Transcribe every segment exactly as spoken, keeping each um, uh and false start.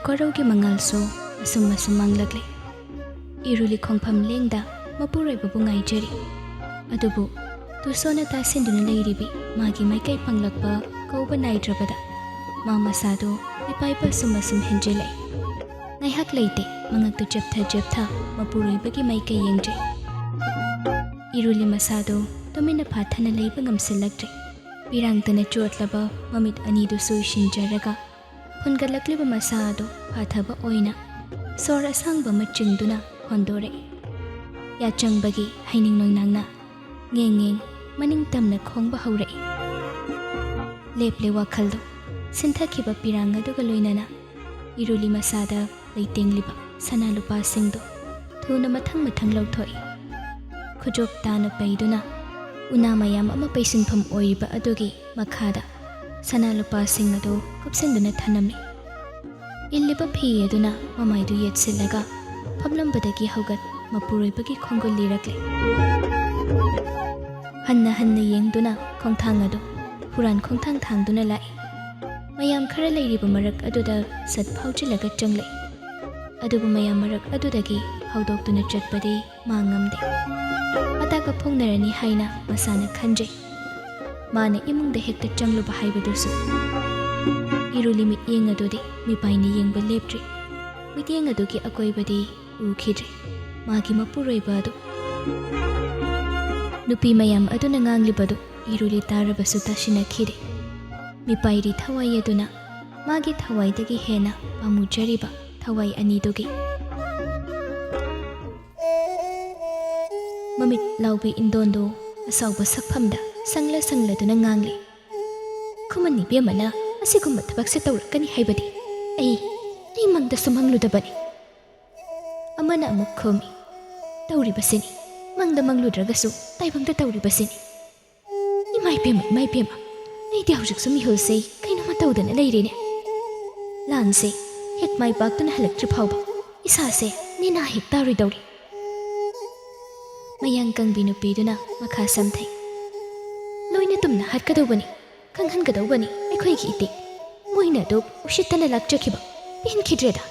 ꯀꯣꯔꯧꯒꯤ ꯃꯉꯥꯜꯁꯨ ꯑꯁꯨꯝ ꯑꯁꯨꯝ ꯃꯥꯡꯂꯛꯂꯦ꯫ ꯏꯔꯨꯂꯤ ꯈꯣꯡꯐꯝ ꯂꯦꯡꯗ ꯃꯄꯨꯔꯣꯏꯕꯕꯨ ꯉꯥꯏꯖꯔꯤ꯫ ꯑꯗꯨꯕꯨ ꯇꯨꯁꯣꯅ ꯇꯥꯁꯤꯟꯗꯨꯅ ꯂꯩꯔꯤꯕꯤ ꯃꯥꯒꯤ ꯃꯥꯏꯀꯩ ꯐꯪꯂꯛꯄ ꯀꯧꯕ ꯅꯥꯏꯗ꯭ꯔꯕꯗ ꯃꯥ ꯃꯁꯥꯗꯨ ꯏꯄꯥꯏꯕ ꯑꯁꯨꯝ ꯑꯁꯨꯝ ꯍꯦꯟꯖꯤꯜꯂꯛꯏ꯫ ꯉꯥꯏꯍꯥꯛ ꯂꯩꯇꯦ ꯃꯉꯛꯇꯨ ꯆꯦꯞꯊ ꯆꯦꯞꯊ ꯃꯄꯨꯔꯣꯏꯕꯒꯤ ꯃꯥꯏꯀꯩ ꯌꯦꯡꯖꯩ꯫ ꯏꯔꯨꯂꯤ ꯃꯁꯥꯗꯨ ꯇꯨꯃꯤꯟꯅ ꯐꯥꯊꯅ ꯂꯩꯕ ꯉꯝꯁꯤꯜꯂꯛꯇ꯭ꯔꯦ꯫ ꯄꯤꯔꯥꯡꯇꯅ ꯆꯣꯠꯂꯕ ꯃꯃꯤꯠ ꯑꯅꯤꯗꯨ ꯁꯨꯏꯁꯤꯟꯖꯔꯒ ꯍꯨꯟꯒꯠꯂꯛꯂꯤꯕ ꯃꯁꯥ ꯑꯗꯨ ꯐꯥꯊꯕ ꯑꯣꯏꯅ ꯁꯣꯔ ꯑꯁꯥꯡꯕ ꯑꯃ ꯆꯤꯡꯗꯨꯅ ꯍꯣꯟꯗꯣꯔꯛꯏ꯫ ꯌꯥꯆꯪꯕꯒꯤ ꯍꯩꯅꯤꯡ ꯅꯣꯏꯅꯥꯡꯅ ꯉꯦꯡ ꯉꯦꯡ ꯃꯅꯤꯡ ꯇꯝꯅ ꯈꯣꯡꯕ ꯍꯧꯔꯛꯏ꯫ ꯂꯦꯞꯂꯦ ꯋꯥꯈꯜꯗꯨ ꯁꯤꯟꯊꯈꯤꯕ ꯄꯤꯔꯥꯡ ꯑꯗꯨꯒ ꯂꯣꯏꯅꯅ ꯏꯔꯨꯂꯤ ꯃꯁꯥꯗ ꯂꯩꯇꯦꯡꯂꯤꯕ ꯁꯅꯥ ꯂꯨꯄꯥꯁꯤꯡꯗꯨ ꯊꯨꯅ ꯃꯊꯪ ꯃꯊꯪ ꯂꯧꯊꯣꯛꯏ꯫ ꯈꯨꯖꯣꯞ ꯇꯥꯅ ꯄꯩꯗꯨꯅ ꯎꯅꯥ ꯃꯌꯥꯝ ꯑꯃ ꯄꯩꯁꯤꯟꯐꯝ ꯑꯣꯏꯔꯤꯕ ꯑꯗꯨꯒꯤ ꯃꯈꯥꯗ ꯁꯅꯥ ꯂꯨꯄꯥꯁꯤꯡ ꯑꯗꯨ ꯀꯨꯞꯁꯤꯟꯗꯨꯅ ꯊꯅꯝꯃꯤ꯫ ꯏꯜꯂꯤꯕ ꯐꯤ ꯑꯗꯨꯅ ꯃꯃꯥꯏꯗꯨ ꯌꯦꯠꯁꯤꯜꯂꯒ ꯐꯝꯂꯝꯕꯗꯒꯤ ꯍꯧꯒꯠ ꯃꯄꯨꯔꯣꯏꯕꯒꯤ ꯈꯣꯡꯒꯨꯜ ꯂꯤꯔꯛꯂꯦ꯫ ꯍꯟꯅ ꯍꯟꯅ ꯌꯦꯡꯗꯨꯅ ꯈꯣꯡꯊꯥꯡ ꯑꯗꯨ ꯍꯨꯔꯥꯟ ꯈꯣꯡꯊꯥꯡ ꯊꯥꯡꯗꯨꯅ ꯂꯥꯛꯏ꯫ ꯃꯌꯥꯝ ꯈꯔ ꯂꯩꯔꯤꯕ ꯃꯔꯛ ꯑꯗꯨꯗ ꯁꯠ ꯐꯥꯎꯖꯤꯜꯂꯒ ꯆꯪꯂꯛꯏ꯫ ꯑꯗꯨꯕꯨ ꯃꯌꯥꯝ ꯃꯔꯛ ꯑꯗꯨꯗꯒꯤ ꯍꯧꯗꯣꯛꯇꯨꯅ ꯆꯠꯄꯗꯤ ꯃꯥ ꯉꯝꯗꯦ꯫ ꯑꯇꯥꯛ ꯑꯐꯣꯡꯅꯔꯅꯤ ꯍꯥꯏꯅ ꯃꯁꯥꯅ ꯈꯟꯖꯩ꯫ ꯃꯥꯅ ꯏꯃꯨꯡꯗ ꯍꯦꯛꯇ ꯆꯪꯂꯨꯕ ꯍꯥꯏꯕꯗꯨꯁꯨ꯫ ꯏꯔꯨꯂꯤ ꯃꯤꯠꯌꯦꯡ ꯑꯗꯨꯗꯤ ꯃꯤꯄꯥꯏꯅ ꯌꯦꯡꯕ ꯂꯦꯞꯇ꯭ꯔꯤ꯫ ꯃꯤꯠꯌꯦꯡ ꯑꯗꯨꯒꯤ ꯑꯀꯣꯏꯕꯗꯤ ꯎꯈꯤꯗ꯭ꯔꯦ꯫ ꯃꯥꯒꯤ ꯃꯄꯨꯔꯣꯏꯕ ꯑꯗꯨ꯫ ꯅꯨꯄꯤ ꯃꯌꯥꯝ ꯑꯗꯨꯅ ꯉꯥꯡꯂꯤꯕꯗꯨ ꯏꯔꯨꯂꯤ ꯇꯥꯔꯕꯁꯨ ꯇꯥꯁꯤꯟꯅꯈꯤꯗꯦ꯫ ꯃꯤꯄꯥꯏꯔꯤ ꯊꯋꯥꯏ ꯑꯗꯨꯅ ꯃꯥꯒꯤ ꯊꯋꯥꯏꯗꯒꯤ ꯍꯦꯟꯅ ꯄꯥꯝꯃꯨꯖꯔꯤꯕ ꯊꯋꯥꯏ ꯑꯅꯤꯗꯨꯒꯤ꯫ ꯃꯃꯤꯠ ꯂꯥꯎꯕꯤ ꯏꯟꯗꯣꯟꯗꯨ ꯑꯁꯥꯎꯕ ꯁꯛꯐꯝꯗ ꯁꯪꯂ ꯁꯪꯂꯗꯨꯅ ꯉꯥꯡꯂꯤ꯫ ꯈꯨꯃꯟ ꯏꯕꯦꯝꯃꯅ ꯑꯁꯤꯒꯨꯝꯕ ꯊꯕꯛꯁꯦ ꯇꯧꯔꯛꯀꯅꯤ ꯍꯥꯏꯕꯗꯤ ꯑꯩ, ꯑꯩ ꯃꯪꯗꯁꯨ ꯃꯪꯂꯨꯗꯕꯅꯤ꯫ ꯑꯃꯅ ꯑꯃꯨꯛ ꯈꯨꯝꯃꯤ, ꯇꯧꯔꯤꯕꯁꯤꯅꯤ, ꯃꯪꯗ ꯃꯪꯂꯨꯗ꯭ꯔꯒꯁꯨ ꯇꯥꯏꯕꯪꯗ ꯇꯧꯔꯤꯕꯁꯤꯅꯤ꯫ ꯏꯃꯥ ꯏꯕꯦꯝꯃ, ꯏꯃꯥ ꯏꯕꯦꯝꯃ, ꯑꯩꯗꯤ ꯍꯧꯖꯤꯛꯁꯨ ꯃꯤꯍꯨꯜꯁꯦ ꯀꯩꯅꯣꯝꯃ ꯇꯧꯗꯅ ꯂꯩꯔꯤꯅꯦ꯫ ꯂꯥꯟꯁꯦ ꯍꯦꯛ ꯃꯥꯏ ꯄꯥꯛꯇꯨꯅ ꯍꯜꯂꯛꯇ꯭ꯔꯤ ꯐꯥꯎꯕ ꯏꯁꯥꯁꯦ ꯅꯦꯅꯥ ꯍꯦꯛ ꯇꯥꯔꯣꯏꯗꯧꯔꯤ꯫ ꯃꯌꯥꯡ ꯀꯪꯕꯤ ꯅꯨꯄꯤꯗꯨꯅ ꯃꯈꯥ ꯁꯝꯊꯩ꯫ ꯂꯣꯏꯅ ꯇꯨꯝꯅ ꯍꯥꯠꯀꯗꯧꯕꯅꯤ, ꯈꯪꯍꯟꯒꯗꯧꯕꯅꯤ ꯑꯩꯈꯣꯏꯒꯤ ꯏꯇꯤꯛ꯫ ꯃꯣꯏꯅ ꯑꯗꯨ ꯎꯁꯤꯠꯇꯅ ꯂꯥꯛꯆꯈꯤꯕ ꯄꯦꯟꯈꯤꯗ꯭ꯔꯦꯗ꯫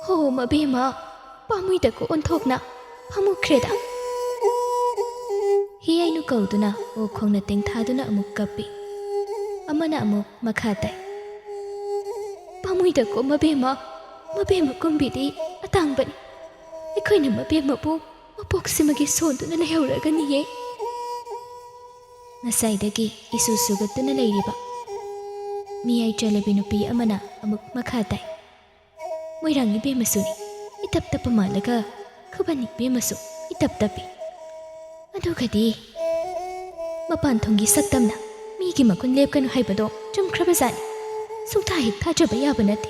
ꯍꯣ ꯃꯕꯦꯝꯃ, ꯄꯥꯝꯃꯨꯏꯗꯀꯣ ꯑꯣꯟꯊꯣꯛꯅ ꯄꯥꯝꯃꯨꯈ꯭ꯔꯦꯗ꯫ ꯍꯤꯌꯥꯏꯅꯨ ꯀꯧꯗꯨꯅ ꯑꯣꯛ ꯈꯣꯡꯅ ꯇꯦꯡꯊꯥꯗꯨꯅ ꯑꯃꯨꯛ ꯀꯞꯄꯤ꯫ ꯑꯃꯅ ꯑꯃꯨꯛ ꯃꯈꯥ ꯇꯥꯏ꯫ ꯄꯥꯝꯃꯨꯏꯗꯀꯣ ꯃꯕꯦꯝꯃ, ꯃꯕꯦꯝꯃ ꯀꯨꯝꯕꯤꯗꯤ ꯑꯇꯥꯡꯕꯅꯤ꯫ ꯑꯩꯈꯣꯏꯅ ꯃꯕꯦꯝꯃꯕꯨ ꯃꯄꯣꯛꯁꯤꯃꯒꯤ ꯁꯣꯟꯗꯨꯅ ꯂꯩꯍꯧꯔꯒꯅꯤꯌꯦ꯫ ꯉꯁꯥꯏꯗꯒꯤ ꯏꯁꯨ ꯁꯨꯒꯠꯇꯨꯅ ꯂꯩꯔꯤꯕ ꯃꯤꯌꯥꯏ ꯆꯜꯂꯕꯤ ꯅꯨꯄꯤ ꯑꯃꯅ ꯑꯃꯨꯛ ꯃꯈꯥ ꯇꯥꯏ꯫ ꯃꯣꯏꯔꯥꯡ ꯏꯕꯦꯝꯃꯁꯨꯅꯤ ꯏꯇꯞ ꯇꯞꯄ ꯃꯥꯜꯂꯒ, ꯈꯨꯕꯟ ꯏꯕꯦꯝꯃꯁꯨ ꯏꯇꯞ ꯇꯞꯄꯤ꯫ ꯑꯗꯨꯒꯗꯤ ꯃꯄꯥꯟ ꯊꯣꯡꯒꯤ ꯁꯛꯇꯝꯅ ꯃꯤꯒꯤ ꯃꯒꯨꯟ ꯂꯦꯞꯀꯅꯨ ꯍꯥꯏꯕꯗꯣ ꯆꯨꯝꯈ꯭ꯔꯕꯖꯥꯠꯅꯤ꯫ ꯁꯨꯡꯊꯥ ꯍꯦꯛ ꯊꯥꯖꯕ ꯌꯥꯕ ꯅꯠꯇꯦ꯫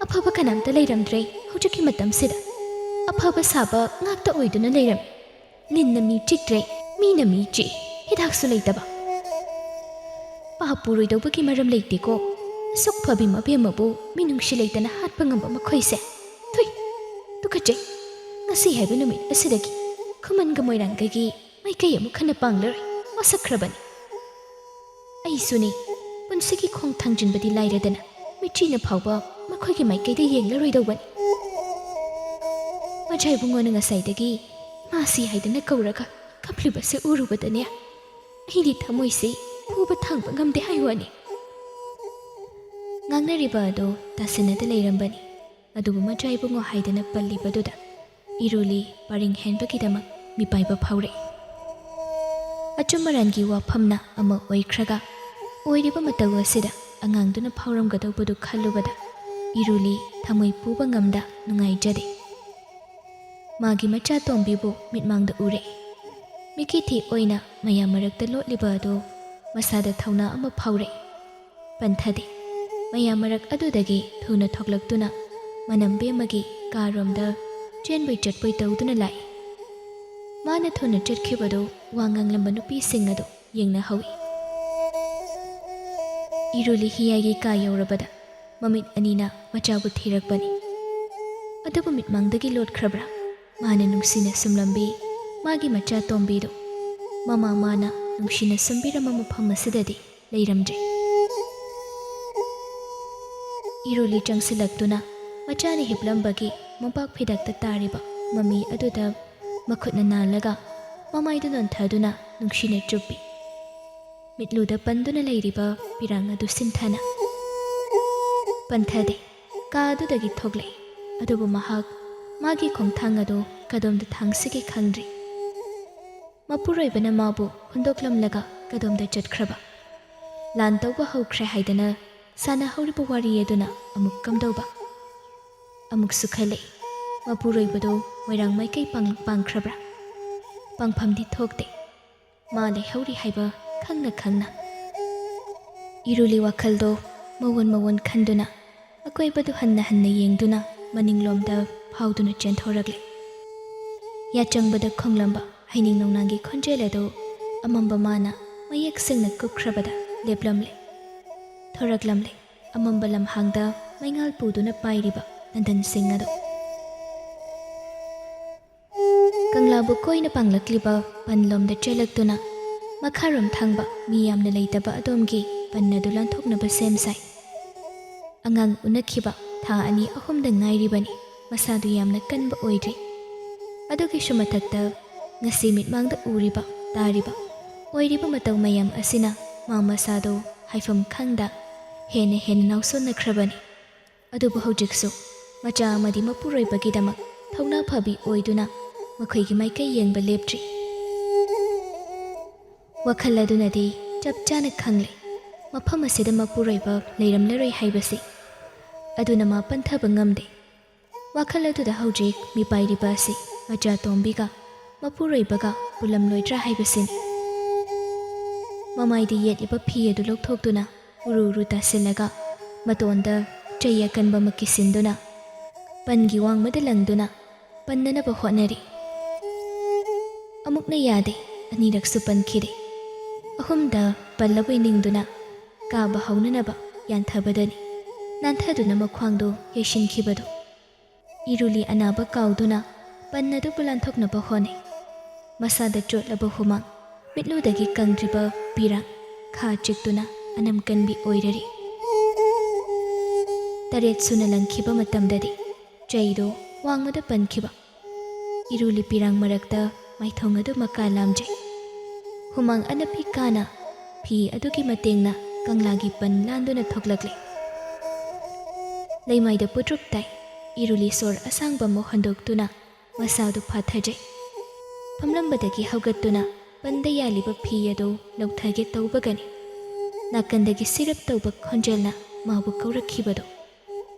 ꯑꯐꯕ ꯀꯅꯥꯝꯇ ꯂꯩꯔꯝꯗ꯭ꯔꯦ ꯍꯧꯖꯤꯛꯀꯤ ꯃꯇꯝꯁꯤꯗ꯫ ꯑꯐꯕ ꯁꯥꯕ ꯉꯥꯛꯇ ꯑꯣꯏꯗꯨꯅ ꯂꯩꯔꯝꯃꯤ꯫ ꯂꯤꯟꯅ ꯃꯤ ꯆꯤꯛꯇ꯭ꯔꯦ, ꯃꯤꯅ ꯃꯤ ꯆꯤꯛꯏ, ꯍꯤꯗꯥꯛꯁꯨ ꯂꯩꯇꯕ꯫ ꯄꯥꯞ ꯄꯨꯔꯣꯏꯗꯧꯕꯒꯤ ꯃꯔꯝ ꯂꯩꯇꯦꯀꯣ꯫ ꯑꯁꯨꯛ ꯐꯕꯤ ꯃꯕꯦꯝꯃꯕꯨ ꯃꯤꯅꯨꯡꯁꯤ ꯂꯩꯇꯅ ꯍꯥꯠꯄ ꯉꯝꯕ ꯃꯈꯣꯏꯁꯦ꯫ ꯊꯨꯏ, ꯇꯨꯀꯠꯆꯩ꯫ ꯉꯁꯤ ꯍꯥꯏꯕ ꯅꯨꯃꯤꯠ ꯑꯁꯤꯗꯒꯤ ꯈꯨꯃꯟꯒ ꯃꯣꯏꯔꯥꯡꯒꯒꯤ ꯃꯥꯏꯀꯩ ꯑꯃꯨꯛ ꯍꯟꯅ ꯄꯥꯡꯂꯔꯣꯏ꯫ ꯋꯥꯁꯛꯈ꯭ꯔꯕꯅꯤ꯫ ꯑꯩꯁꯨꯅꯤ, ꯄꯨꯟꯁꯤꯒꯤ ꯈꯣꯡ ꯊꯥꯡꯖꯤꯟꯕꯗꯤ ꯂꯥꯏꯔꯗꯅ ꯃꯤꯠꯆꯤꯅ ꯐꯥꯎꯕ ꯃꯈꯣꯏꯒꯤ ꯃꯥꯏꯀꯩꯗ ꯌꯦꯡꯂꯔꯣꯏꯗꯧꯕꯅꯤ꯫ ꯃꯖꯥ ꯏꯕꯨꯡꯉꯣꯅ ꯉꯁꯥꯏꯗꯒꯤ ꯏꯃꯥꯁꯤ ꯍꯥꯏꯗꯅ ꯀꯧꯔꯒ ꯀꯞꯂꯤꯕꯁꯦ ꯎꯔꯨꯕꯗꯅꯦ, ꯑꯩꯗꯤ ꯊꯃꯣꯏꯁꯤ ꯄꯨꯕ ꯊꯥꯡꯕ ꯉꯝꯗꯦ ꯍꯥꯏ ꯋꯥꯅꯤ꯫ ꯉꯥꯡꯅꯔꯤꯕ ꯑꯗꯨ ꯇꯥꯁꯤꯟꯅꯗ ꯂꯩꯔꯝꯕꯅꯤ꯫ ꯑꯗꯨꯕꯨ ꯃꯆꯥ ꯏꯕꯨꯡꯉꯣ ꯍꯥꯏꯗꯅ ꯄꯜꯂꯤꯕꯗꯨꯗ ꯏꯔꯨꯂꯤ ꯄꯔꯤꯡ ꯍꯦꯟꯕꯒꯤꯗꯃꯛ ꯃꯤꯄꯥꯏꯕ ꯐꯥꯎꯔꯛꯏ꯫ ꯑꯆꯨꯝ ꯑꯔꯥꯟꯒꯤ ꯋꯥꯐꯝꯅ ꯑꯃ ꯑꯣꯏꯈ꯭ꯔꯒ, ꯑꯣꯏꯔꯤꯕ ꯃꯇꯧ ꯑꯁꯤꯗ ꯑꯉꯥꯡꯗꯨꯅ ꯐꯥꯎꯔꯝꯒꯗꯧꯕꯗꯨ ꯈꯜꯂꯨꯕꯗ ꯏꯔꯨꯂꯤ ꯊꯃꯣꯏ ꯄꯨꯕ ꯉꯝꯗ ꯅꯨꯡꯉꯥꯏꯖꯗꯦ꯫ ꯃꯥꯒꯤ ꯃꯆꯥ ꯇꯣꯝꯕꯤꯕꯨ ꯃꯤꯠꯃꯥꯡꯗ ꯎꯔꯛꯏ꯫ ꯃꯤꯀꯤꯊꯤ ꯑꯣꯏꯅ ꯃꯌꯥꯝ ꯃꯔꯛꯇ ꯂꯣꯠꯂꯤꯕ ꯑꯗꯨ ꯃꯁꯥꯗ ꯊꯧꯅꯥ ꯑꯃ ꯐꯥꯎꯔꯛꯏ꯫ ꯄꯟꯊꯗꯦ꯫ ꯃꯌꯥꯝ ꯃꯔꯛ ꯑꯗꯨꯗꯒꯤ ꯊꯨꯅ ꯊꯣꯛꯂꯛꯇꯨꯅ ꯃꯅꯝꯕꯦꯝꯃꯒꯤ ꯀꯥꯔꯣꯝꯗ ꯆꯦꯟꯕꯣꯏ ꯆꯠꯄꯣꯏ ꯇꯧꯗꯨꯅ ꯂꯥꯛꯏ꯫ ꯃꯥꯅ ꯊꯨꯅ ꯆꯠꯈꯤꯕꯗꯨ ꯋꯥ ꯉꯥꯡꯂꯝꯕ ꯅꯨꯄꯤꯁꯤꯡ ꯑꯗꯨ ꯌꯦꯡꯅꯍꯧꯏ꯫ ꯏꯔꯨꯂꯤ ꯍꯤꯌꯥꯏꯒꯤ ꯀꯥ ꯌꯧꯔꯕꯗ ꯃꯃꯤꯠ ꯑꯅꯤꯅ ꯃꯆꯥꯕꯨ ꯊꯤꯔꯛꯄꯅꯤ꯫ ꯑꯗꯨꯕꯨ ꯃꯤꯠꯃꯥꯡꯗꯒꯤ ꯂꯣꯠꯈ꯭ꯔꯕ꯭ꯔꯥ? ꯃꯥꯅ ꯅꯨꯡꯁꯤꯅ ꯁꯨꯝꯂꯝꯕꯤ ꯃꯥꯒꯤ ꯃꯆꯥ ꯇꯣꯝꯕꯤꯗꯨ ꯃꯃꯥ ꯃꯥꯅ ꯅꯨꯡꯁꯤꯅ ꯁꯨꯝꯕꯤꯔꯝꯕ ꯃꯐꯝ ꯑꯁꯤꯗꯗꯤ ꯂꯩꯔꯝꯗ꯭ꯔꯦ꯫ ꯏꯔꯨꯂꯤ ꯆꯪꯁꯤꯜꯂꯛꯇꯨꯅ ꯃꯆꯥꯅ ꯍꯤꯞꯂꯝꯕꯒꯤ ꯃꯣꯝꯄꯥꯛ ꯐꯤꯗꯛꯇ ꯇꯥꯔꯤꯕ ꯃꯃꯤ ꯑꯗꯨꯗ ꯃꯈꯨꯠꯅ ꯅꯥꯜꯂꯒ ꯃꯃꯥꯏꯗꯨ ꯅꯣꯟꯊꯗꯨꯅ ꯅꯨꯡꯁꯤꯅ ꯆꯨꯞꯄꯤ꯫ ꯃꯤꯠꯂꯨꯗ ꯄꯟꯗꯨꯅ ꯂꯩꯔꯤꯕ ꯄꯤꯔꯥꯡ ꯑꯗꯨ ꯁꯤꯟꯊꯅ ꯄꯟꯊꯗꯦ꯫ ꯀꯥ ꯑꯗꯨꯗꯒꯤ ꯊꯣꯛꯂꯛꯏ꯫ ꯑꯗꯨꯕꯨ ꯃꯍꯥꯛ ꯃꯥꯒꯤ ꯈꯣꯡꯊꯥꯡ ꯑꯗꯨ ꯀꯗꯣꯝꯗ ꯊꯥꯡꯁꯤꯒꯦ ꯈꯪꯗ꯭ꯔꯤ꯫ ꯃꯄꯨꯔꯣꯏꯕꯅ ꯃꯥꯕꯨ ꯍꯨꯟꯗꯣꯛꯂꯝꯂꯒ ꯀꯗꯣꯝꯗ ꯆꯠꯈ꯭ꯔꯕ? ꯂꯥꯟ ꯇꯧꯕ ꯍꯧꯈ꯭ꯔꯦ ꯍꯥꯏꯗꯅ ꯁꯥꯟꯅꯍꯧꯔꯤꯕ ꯋꯥꯔꯤ ꯑꯗꯨꯅ ꯑꯃꯨꯛ ꯀꯝꯗꯧꯕ? ꯑꯃꯨꯛꯁꯨ ꯈꯜꯂꯛꯏ, ꯃꯄꯨꯔꯣꯏꯕꯗꯨ ꯃꯣꯏꯔꯥꯡ ꯃꯥꯏꯀꯩ ꯄꯥꯡ-, ꯄꯥꯡꯈ꯭ꯔꯕ꯭ꯔꯥ? ꯄꯥꯡꯐꯝꯗꯤ ꯊꯣꯛꯇꯦ꯫ ꯃꯥ ꯂꯩꯍꯧꯔꯤ ꯍꯥꯏꯕ ꯈꯪꯅ ꯈꯪꯅ꯫ ꯏꯔꯨꯂꯤ ꯋꯥꯈꯜꯗꯣ ꯃꯋꯣꯟ ꯃꯋꯣꯟ ꯈꯟꯗꯨꯅ ꯑꯀꯣꯏꯕꯗꯨ ꯍꯟꯅ ꯍꯟꯅ ꯌꯦꯡꯗꯨꯅ ꯃꯅꯤꯡꯂꯣꯝꯗ ꯐꯥꯎꯗꯨꯅ ꯆꯦꯟꯊꯣꯔꯛꯂꯦ꯫ ꯌꯥꯆꯪꯕꯗ ꯈꯣꯡꯂꯝꯕ ꯍꯩꯅꯤꯡ ꯅꯣꯡꯅꯥꯡꯒꯤ ꯈꯣꯟꯖꯦꯜ ꯑꯗꯨ ꯑꯃꯝꯕ ꯃꯥꯅ ꯃꯌꯦꯛ ꯁꯦꯡꯅ ꯀꯨꯞꯈ꯭ꯔꯕꯗ ꯂꯦꯞꯂꯝꯂꯦ꯫ ꯊꯣꯔꯛꯂꯝꯂꯦ ꯑꯃꯝꯕ ꯂꯝꯍꯥꯡꯗ ꯃꯩꯉꯥꯜ ꯄꯨꯗꯨꯅ ꯄꯥꯏꯔꯤꯕ ꯅꯟꯗꯟ ꯁꯤꯡ ꯑꯗꯨ꯫ ꯀꯪꯂꯥꯕꯨ ꯀꯣꯏꯅ ꯄꯥꯡꯂꯛꯂꯤꯕ ꯄꯟꯂꯣꯝꯗ ꯆꯦꯜꯂꯛꯇꯨꯅ ꯃꯈꯥꯔꯣꯝ ꯊꯪꯕ ꯃꯤ ꯌꯥꯝꯅ ꯂꯩꯇꯕ ꯑꯗꯣꯝꯒꯤ ꯄꯟ ꯑꯗꯨ ꯂꯥꯟꯊꯣꯛꯅꯕ ꯁꯦꯝ ꯁꯥꯏ꯫ ꯑꯉꯥꯡ ꯎꯅꯈꯤꯕ ꯊꯥ ꯑꯅꯤ ꯑꯍꯨꯝꯗ ꯉꯥꯏꯔꯤꯕꯅꯤ꯫ ꯃꯁꯥꯗꯨ ꯌꯥꯝꯅ ꯀꯟꯕ ꯑꯣꯏꯗ꯭ꯔꯤ꯫ ꯑꯗꯨꯒꯤꯁꯨ ꯃꯊꯛꯇ ꯉꯁꯤ ꯃꯤꯠꯃꯥꯡꯗ ꯎꯔꯤꯕ, ꯇꯥꯔꯤꯕ, ꯑꯣꯏꯔꯤꯕ ꯃꯇꯧ ꯃꯌꯥꯝ ꯑꯁꯤꯅ ꯃꯥ ꯃꯁꯥꯗꯨ ꯍꯥꯏꯐꯝ ꯈꯪꯗ ꯍꯦꯟꯅ ꯍꯦꯟꯅ ꯅꯥꯎꯁꯣꯟꯅꯈ꯭ꯔꯕꯅꯤ꯫ ꯑꯗꯨꯕꯨ ꯍꯧꯖꯤꯛꯁꯨ ꯃꯆꯥ ꯑꯃꯗꯤ ꯃꯄꯨꯔꯣꯏꯕꯒꯤꯗꯃꯛ ꯊꯧꯅꯥ ꯐꯕꯤ ꯑꯣꯏꯗꯨꯅ ꯃꯈꯣꯏꯒꯤ ꯃꯥꯏꯀꯩ ꯌꯦꯡꯕ ꯂꯦꯞꯇ꯭ꯔꯤ꯫ ꯋꯥꯈꯜ ꯑꯗꯨꯅꯗꯤ ꯆꯞ ꯆꯥꯅ ꯈꯪꯂꯦ, ꯃꯐꯝ ꯑꯁꯤꯗ ꯃꯄꯨꯔꯣꯏꯕ ꯂꯩꯔꯝꯂꯔꯣꯏ ꯍꯥꯏꯕꯁꯤ꯫ ꯑꯗꯨꯅ ꯃꯥ ꯄꯟꯊꯕ ꯉꯝꯗꯦ꯫ ꯋꯥꯈꯜ ꯑꯗꯨꯗ ꯍꯧꯖꯤꯛ ꯃꯤꯄꯥꯏꯔꯤꯕ ꯑꯁꯤ ꯃꯆꯥ ꯇꯣꯝꯕꯤꯒ ꯃꯄꯨꯔꯣꯏꯕꯒ ꯄꯨꯜꯂꯝꯂꯣꯏꯗ꯭ꯔꯥ ꯍꯥꯏꯕꯁꯤꯅꯤ꯫ ꯃꯃꯥꯏꯗ ꯌꯦꯠꯂꯤꯕ ꯐꯤ ꯑꯗꯨ ꯂꯧꯊꯣꯛꯇꯨꯅ ꯎꯔꯨ ꯎꯔꯨ ꯇꯥꯁꯤꯜꯂꯒ ꯃꯇꯣꯟꯗ ꯆꯩ ꯑꯀꯟꯕ ꯑꯃ ꯀꯤꯁꯤꯟꯗꯨꯅ ꯄꯟꯒꯤ ꯋꯥꯡꯃꯗ ꯂꯪꯗꯨꯅ ꯄꯟꯅꯅꯕ ꯍꯣꯠꯅꯔꯤ꯫ ꯑꯃꯨꯛꯅ ꯌꯥꯗꯦ, ꯑꯅꯤꯔꯛꯁꯨ ꯄꯟꯈꯤꯔꯦ꯫ ꯑꯍꯨꯝꯗ ꯄꯜꯂꯕꯣꯏ ꯅꯤꯡꯗꯨꯅ ꯀꯥꯕ ꯍꯧꯅꯅꯕ ꯌꯥꯟꯊꯕꯗꯅꯤ ꯅꯥꯟꯊꯗꯨꯅ ꯃꯈ꯭ꯋꯥꯡꯗꯨ ꯌꯩꯁꯤꯟꯈꯤꯕꯗꯨ꯫ ꯏꯔꯨꯂꯤ ꯑꯅꯥꯕ ꯀꯥꯎꯗꯨꯅ ꯄꯟ ꯑꯗꯨꯕꯨ ꯂꯥꯟꯊꯣꯛꯅꯕ ꯍꯣꯠꯅꯩ꯫ ꯃꯁꯥꯗ ꯆꯣꯠꯂꯕ ꯍꯨꯃꯥꯡ, ꯃꯤꯠꯂꯨꯗꯒꯤ ꯀꯪꯗ꯭ꯔꯤꯕ ꯄꯤꯔꯥꯡ ꯈꯥ ꯆꯤꯛꯇꯨꯅ ꯑꯅꯝ ꯀꯟꯕꯤ ꯑꯣꯏꯔꯔꯤ꯫ ꯇꯔꯦꯠ ꯁꯨꯅ ꯂꯪꯈꯤꯕ ꯃꯇꯝꯗꯗꯤ ꯆꯩꯗꯨ ꯋꯥꯡꯃꯗ ꯄꯟꯈꯤꯕ꯫ ꯏꯔꯨꯂꯤ ꯄꯤꯔꯥꯡ ꯃꯔꯛꯇ ꯃꯥꯏꯊꯣꯡ ꯑꯗꯨ ꯃꯀꯥ ꯂꯥꯝꯖꯩ꯫ ꯍꯨꯃꯥꯡ ꯑꯅꯞꯄꯤ ꯀꯥꯅ ꯐꯤ ꯑꯗꯨꯒꯤ ꯃꯇꯦꯡꯅ ꯀꯪꯂꯥꯒꯤ ꯄꯟ ꯂꯥꯟꯗꯨꯅ ꯊꯣꯛꯂꯛꯂꯦ꯫ ꯂꯩꯃꯥꯏꯗ ꯄꯨꯗ꯭ꯔꯨꯞ ꯇꯥꯏ꯫ ꯏꯔꯨꯂꯤ ꯁꯣꯔ ꯑꯁꯥꯡꯕ ꯑꯃ ꯍꯣꯟꯗꯣꯛꯇꯨꯅ ꯃꯁꯥꯗꯨ ꯐꯥꯊꯖꯩ꯫ ꯐꯝꯂꯝꯕꯗꯒꯤ ꯍꯧꯒꯠꯇꯨꯅ ꯄꯟꯗ ꯌꯥꯜꯂꯤꯕ ꯐꯤ ꯑꯗꯨ ꯂꯧꯊꯒꯦ ꯇꯧꯕꯒꯅꯤ ꯅꯥꯀꯟꯗꯒꯤ ꯁꯤꯔꯞ ꯇꯧꯕ ꯈꯣꯟꯖꯦꯜꯅ ꯃꯥꯕꯨ ꯀꯧꯔꯛꯈꯤꯕꯗꯨ꯫